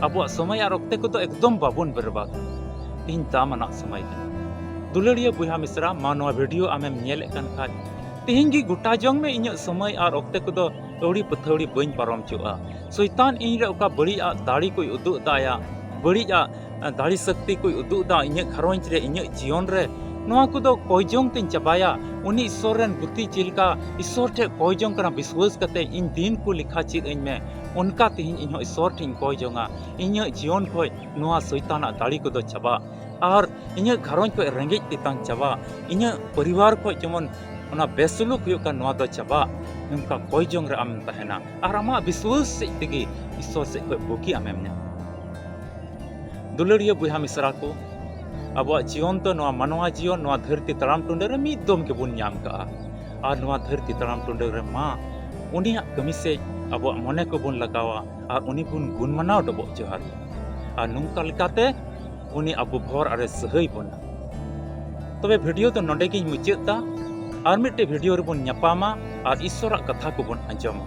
ᱟᱵᱚᱣᱟᱜ ᱥᱚᱢᱚᱭ ᱟᱨ ᱚᱠᱛᱮ ᱠᱚᱫᱚ ᱮᱠᱫᱚᱢ ᱵᱟᱵᱚᱱ ᱵᱮᱨᱵᱟᱫᱟ᱾ ᱛᱮᱦᱮᱧ ᱫᱟᱢ ᱟᱱᱟᱜ ᱥᱚᱢᱚᱭ ᱠᱟᱱᱟ᱾ ᱫᱩᱞᱟᱹᱲᱤᱭᱟᱹ ᱵᱚᱭᱦᱟ ᱢᱤᱥᱨᱟ, ᱢᱟ ᱱᱚᱣᱟ ᱵᱷᱤᱰᱤᱭᱳ ᱟᱢᱮᱢ ᱧᱮᱞᱮᱫ ᱠᱟᱱ ᱠᱷᱟᱡ, ᱛᱮᱦᱮᱧ ᱜᱮ ᱜᱚᱴᱟ ᱡᱚᱝ ᱢᱮ ᱤᱧᱟᱹᱜ ᱥᱚᱢᱚᱭ ᱟᱨ ᱚᱠᱛᱮ ᱠᱚᱫᱚ ᱟᱹᱣᱲᱤ ᱯᱟᱹᱛᱷᱟᱹᱣᱲᱤ ᱵᱟᱹᱧ ᱯᱟᱨᱚᱢ ᱦᱚᱪᱚᱜᱼᱟ᱾ ᱥᱚᱭᱛᱟᱱ ᱤᱧ ᱨᱮ ᱚᱠᱟ ᱵᱟᱹᱲᱤᱡ ᱟᱜ ᱫᱟᱲᱮ ᱠᱚᱭ ᱩᱫᱩᱜ ᱮᱫᱟ, ᱟᱭᱟᱜ ᱵᱟᱹᱲᱤᱡ ᱟᱜ ᱫᱟᱲᱮ ᱥᱚᱠᱛᱤ ᱠᱚᱭ ᱩᱫᱩᱜ ᱮᱫᱟ ᱤᱧᱟᱹᱜ ᱜᱷᱟᱨᱚᱸᱡᱽ ᱨᱮ, ᱤᱧᱟᱹᱜ ᱡᱤᱭᱚᱱ ᱨᱮ, ᱱᱚᱣᱟ ᱠᱚᱫᱚ ᱠᱚᱭ ᱡᱚᱝ ᱛᱮᱧ ᱪᱟᱵᱟᱭᱟ᱾ ᱩᱱᱤ ᱤᱥᱥᱚᱨ ᱨᱮᱱ ᱜᱩᱛᱤ ᱪᱮᱫ ᱞᱮᱠᱟ ᱤᱥᱥᱚᱨ ᱴᱷᱮᱱ ᱠᱚᱭ ᱡᱚᱝ ᱠᱟᱱᱟ ᱵᱤᱥᱣᱟᱹᱥ ᱠᱟᱛᱮ, ᱤᱧ ᱫᱤᱱ ᱠᱚ ᱞᱮᱠᱷᱟ ᱪᱮᱫ ᱟᱹᱧ ᱢᱮ, ᱚᱱᱠᱟ ᱛᱮᱦᱮᱧ ᱤᱧᱦᱚᱸ ᱤᱥᱥᱚᱨ ᱴᱷᱮᱱ ᱤᱧ ᱠᱚᱭ ᱡᱚᱝᱟ᱾ ᱤᱧᱟᱹᱜ ᱡᱤᱭᱚᱱ ᱠᱷᱚᱱ ᱱᱚᱣᱟ ᱥᱚᱭᱛᱟᱱᱟᱜ ᱫᱟᱲᱮ ᱠᱚᱫᱚ ᱪᱟᱵᱟᱜ, ᱟᱨ ᱤᱧᱟᱹᱜ ᱜᱷᱟᱨᱚᱸᱡᱽ ᱠᱷᱚᱱ ᱨᱮᱸᱜᱮᱡ ᱛᱮᱛᱟᱝ ᱪᱟᱵᱟᱜ, ᱤᱧᱟᱹᱜ ᱯᱚᱨᱤᱵᱟᱨ ᱠᱷᱚᱱ ᱡᱮᱢᱚᱱ ᱚᱱᱟ ᱵᱮᱥᱩᱞᱩᱠ ᱦᱩᱭᱩᱜ ᱠᱟᱱ, ᱱᱚᱣᱟ ᱫᱚ ᱪᱟᱵᱟᱜ, ᱱᱚᱝᱠᱟ ᱠᱚᱭ ᱡᱚᱝ ᱨᱮ ᱟᱢᱮᱢ ᱛᱟᱦᱮᱱᱟ᱾ ᱟᱨ ᱟᱢᱟᱜ ᱵᱤᱥᱣᱟᱹᱥ ᱥᱮᱫ ᱛᱮᱜᱮ ᱤᱥᱥᱚᱨ ᱥᱮᱫ ᱠᱷᱚᱱ ᱵᱩᱜᱤ ᱟᱢᱮᱢ ᱧᱟᱢᱟ᱾ ᱫᱩᱞᱟᱹᱲᱤᱭᱟᱹ ᱵᱚᱭᱦᱟ ᱢᱤᱥᱨᱟ ᱠᱚ, ᱟᱵᱚᱣᱟᱜ ᱡᱤᱭᱚᱱ ᱫᱚ, ᱱᱚᱣᱟ ᱢᱟᱱᱣᱟ ᱡᱤᱭᱚᱱ, ᱱᱚᱣᱟ ᱫᱷᱟᱹᱨᱛᱤ ᱛᱟᱲᱟᱢ ᱴᱩᱰᱟᱹ ᱨᱮ ᱢᱤᱫ ᱫᱚᱢ ᱜᱮᱵᱚᱱ ᱧᱟᱢ ᱠᱟᱜᱼᱟ᱾ ᱟᱨ ᱱᱚᱣᱟ ᱫᱷᱟᱹᱨᱛᱤ ᱛᱟᱲᱟᱢ ᱴᱩᱰᱟᱹ ᱨᱮ ᱢᱟ ᱩᱱᱤᱭᱟᱜ ᱠᱟᱹᱢᱤ ᱥᱮᱫ ᱟᱵᱚᱣᱟᱜ ᱢᱚᱱᱮ ᱠᱚᱵᱚᱱ ᱞᱟᱜᱟᱣᱟ ᱟᱨ ᱩᱱᱤ ᱵᱚᱱ ᱜᱩᱱ ᱢᱟᱱᱟᱣ ᱰᱚᱵᱚᱜ ᱡᱚᱦᱟᱨ᱾ ᱟᱨ ᱱᱚᱝᱠᱟ ᱞᱮᱠᱟᱛᱮ ᱩᱱᱤ ᱟᱵᱚ ᱵᱷᱚᱨ ᱟᱨᱮ ᱥᱟᱹᱦᱟᱹᱭ ᱵᱚᱱᱟ᱾ ᱛᱚᱵᱮ ᱵᱷᱤᱰᱤᱭᱳ ᱫᱚ ᱱᱚᱰᱮ ᱜᱤᱧ ᱢᱩᱪᱟᱹᱫ ᱫᱟ᱾ ᱟᱨ ᱢᱤᱫᱴᱮᱡ ᱵᱷᱤᱰᱤᱭᱳ ᱨᱮᱵᱚᱱ ᱧᱟᱯᱟᱢᱟ ᱟᱨ ᱤᱥᱥᱚᱨᱟᱜ ᱠᱟᱛᱷᱟ ᱠᱚᱵᱚᱱ ᱟᱸᱡᱚᱢᱟ᱾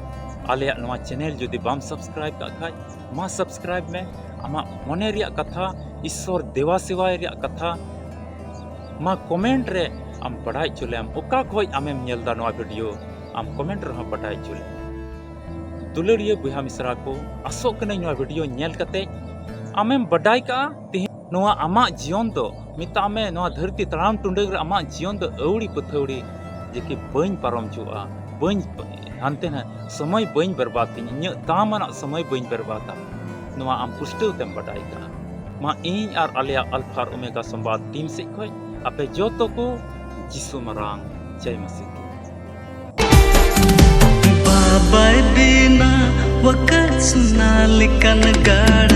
ᱟᱞᱮᱭᱟᱜ ᱱᱚᱣᱟ ᱪᱮᱱᱮᱞ ᱡᱩᱫᱤ ᱵᱟᱢ ᱥᱟᱵᱥᱠᱨᱟᱭᱤᱵ ᱠᱟᱜ ᱠᱷᱟᱡ, ᱢᱟ ᱥᱟᱵᱥᱠᱨᱟᱭᱤᱵ ᱢᱮ᱾ ᱟᱢᱟᱜ ᱢᱚᱱᱮ ᱨᱮᱭᱟᱜ ᱠᱟᱛᱷᱟ, ᱤᱥᱥᱚᱨ ᱫᱮᱵᱟ ᱥᱮᱵᱟᱭ ᱨᱮᱭᱟᱜ ᱠᱟᱛᱷᱟ, ᱢᱟ ᱠᱚᱢᱮᱱᱴ ᱨᱮ ᱟᱢ ᱵᱟᱰᱟᱭ ᱦᱚᱪᱚ ᱞᱮᱢ᱾ ᱚᱠᱟ ᱠᱷᱚᱡ ᱟᱢᱮᱢ ᱧᱮᱞ ᱫᱟ ᱱᱚᱣᱟ ᱵᱷᱤᱰᱤᱭᱳ, ᱟᱢ ᱠᱚᱢᱮᱱᱴ ᱨᱮᱦᱚᱸ ᱵᱟᱰᱟᱭ ᱦᱚᱪᱚ ᱞᱮᱢ᱾ ᱫᱩᱞᱟᱹᱲᱤᱭᱟᱹ ᱵᱚᱭᱦᱟ ᱢᱤᱥᱨᱟ ᱠᱚ, ᱟᱥᱚᱜ ᱠᱟᱹᱱᱟᱹᱧ ᱱᱚᱣᱟ ᱵᱷᱤᱰᱤᱭᱳ ᱧᱮᱞ ᱠᱟᱛᱮ ᱟᱢᱮᱢ ᱵᱟᱰᱟᱭ ᱠᱟᱜᱼᱟ, ᱛᱮᱦᱮᱧ ᱱᱚᱣᱟ ᱟᱢᱟᱜ ᱡᱤᱭᱚᱱ ᱫᱚ, ᱢᱮᱛᱟᱜ ᱢᱮ, ᱱᱚᱣᱟ ᱫᱷᱟᱹᱨᱛᱤ ᱛᱟᱲᱟᱢ ᱴᱩᱰᱟᱹᱝ ᱨᱮ ᱟᱢᱟᱜ ᱡᱤᱭᱚᱱ ᱫᱚ ᱟᱹᱣᱲᱤ ᱯᱟᱹᱛᱷᱟᱹᱣᱲᱤ ᱡᱮ ᱠᱤ ᱵᱟᱹᱧ ᱯᱟᱨᱚᱢ ᱦᱚᱪᱚᱣᱟᱜᱼᱟ, ᱵᱟᱹᱧ ᱦᱟᱱᱛᱮ ᱱᱟ-, ᱥᱚᱢᱚᱭ ᱵᱟᱹᱧ ᱵᱮᱨᱵᱟᱫ ᱛᱤᱧ, ᱤᱧᱟᱹᱜ ᱫᱟᱢᱟᱱᱟᱜ ᱥᱚᱢᱚᱭ ᱵᱟᱹᱧ ᱵᱮᱨᱵᱟᱫᱟ᱾ ᱱᱚᱣᱟ ᱟᱢ ᱯᱩᱥᱴᱟᱹᱣ ᱛᱮᱢ ᱵᱟᱰᱟᱭ ᱠᱟᱜᱼᱟ᱾ ᱢᱟ ᱤᱧ ᱟᱨ ᱟᱞᱮᱭᱟᱜ ᱟᱞᱯᱷᱟ ᱟᱨ ᱳᱢᱮᱜᱟ ᱥᱚᱢᱵᱟᱫ ᱴᱤᱢ ᱥᱮᱫ ᱠᱷᱚᱱ ᱟᱯᱮ ᱡᱚᱛᱚ ᱠᱚ ᱡᱤᱥᱩ ᱢᱟᱨᱟᱝ ᱡᱟᱭ ᱢᱟᱹᱥᱤ ᱠᱤ᱾ ᱵᱟᱵᱟᱭ ᱵᱮᱱᱟᱣ ᱟᱠᱟᱫ ᱥᱳᱱᱟ ᱞᱮᱠᱟᱱ ᱜᱟᱲ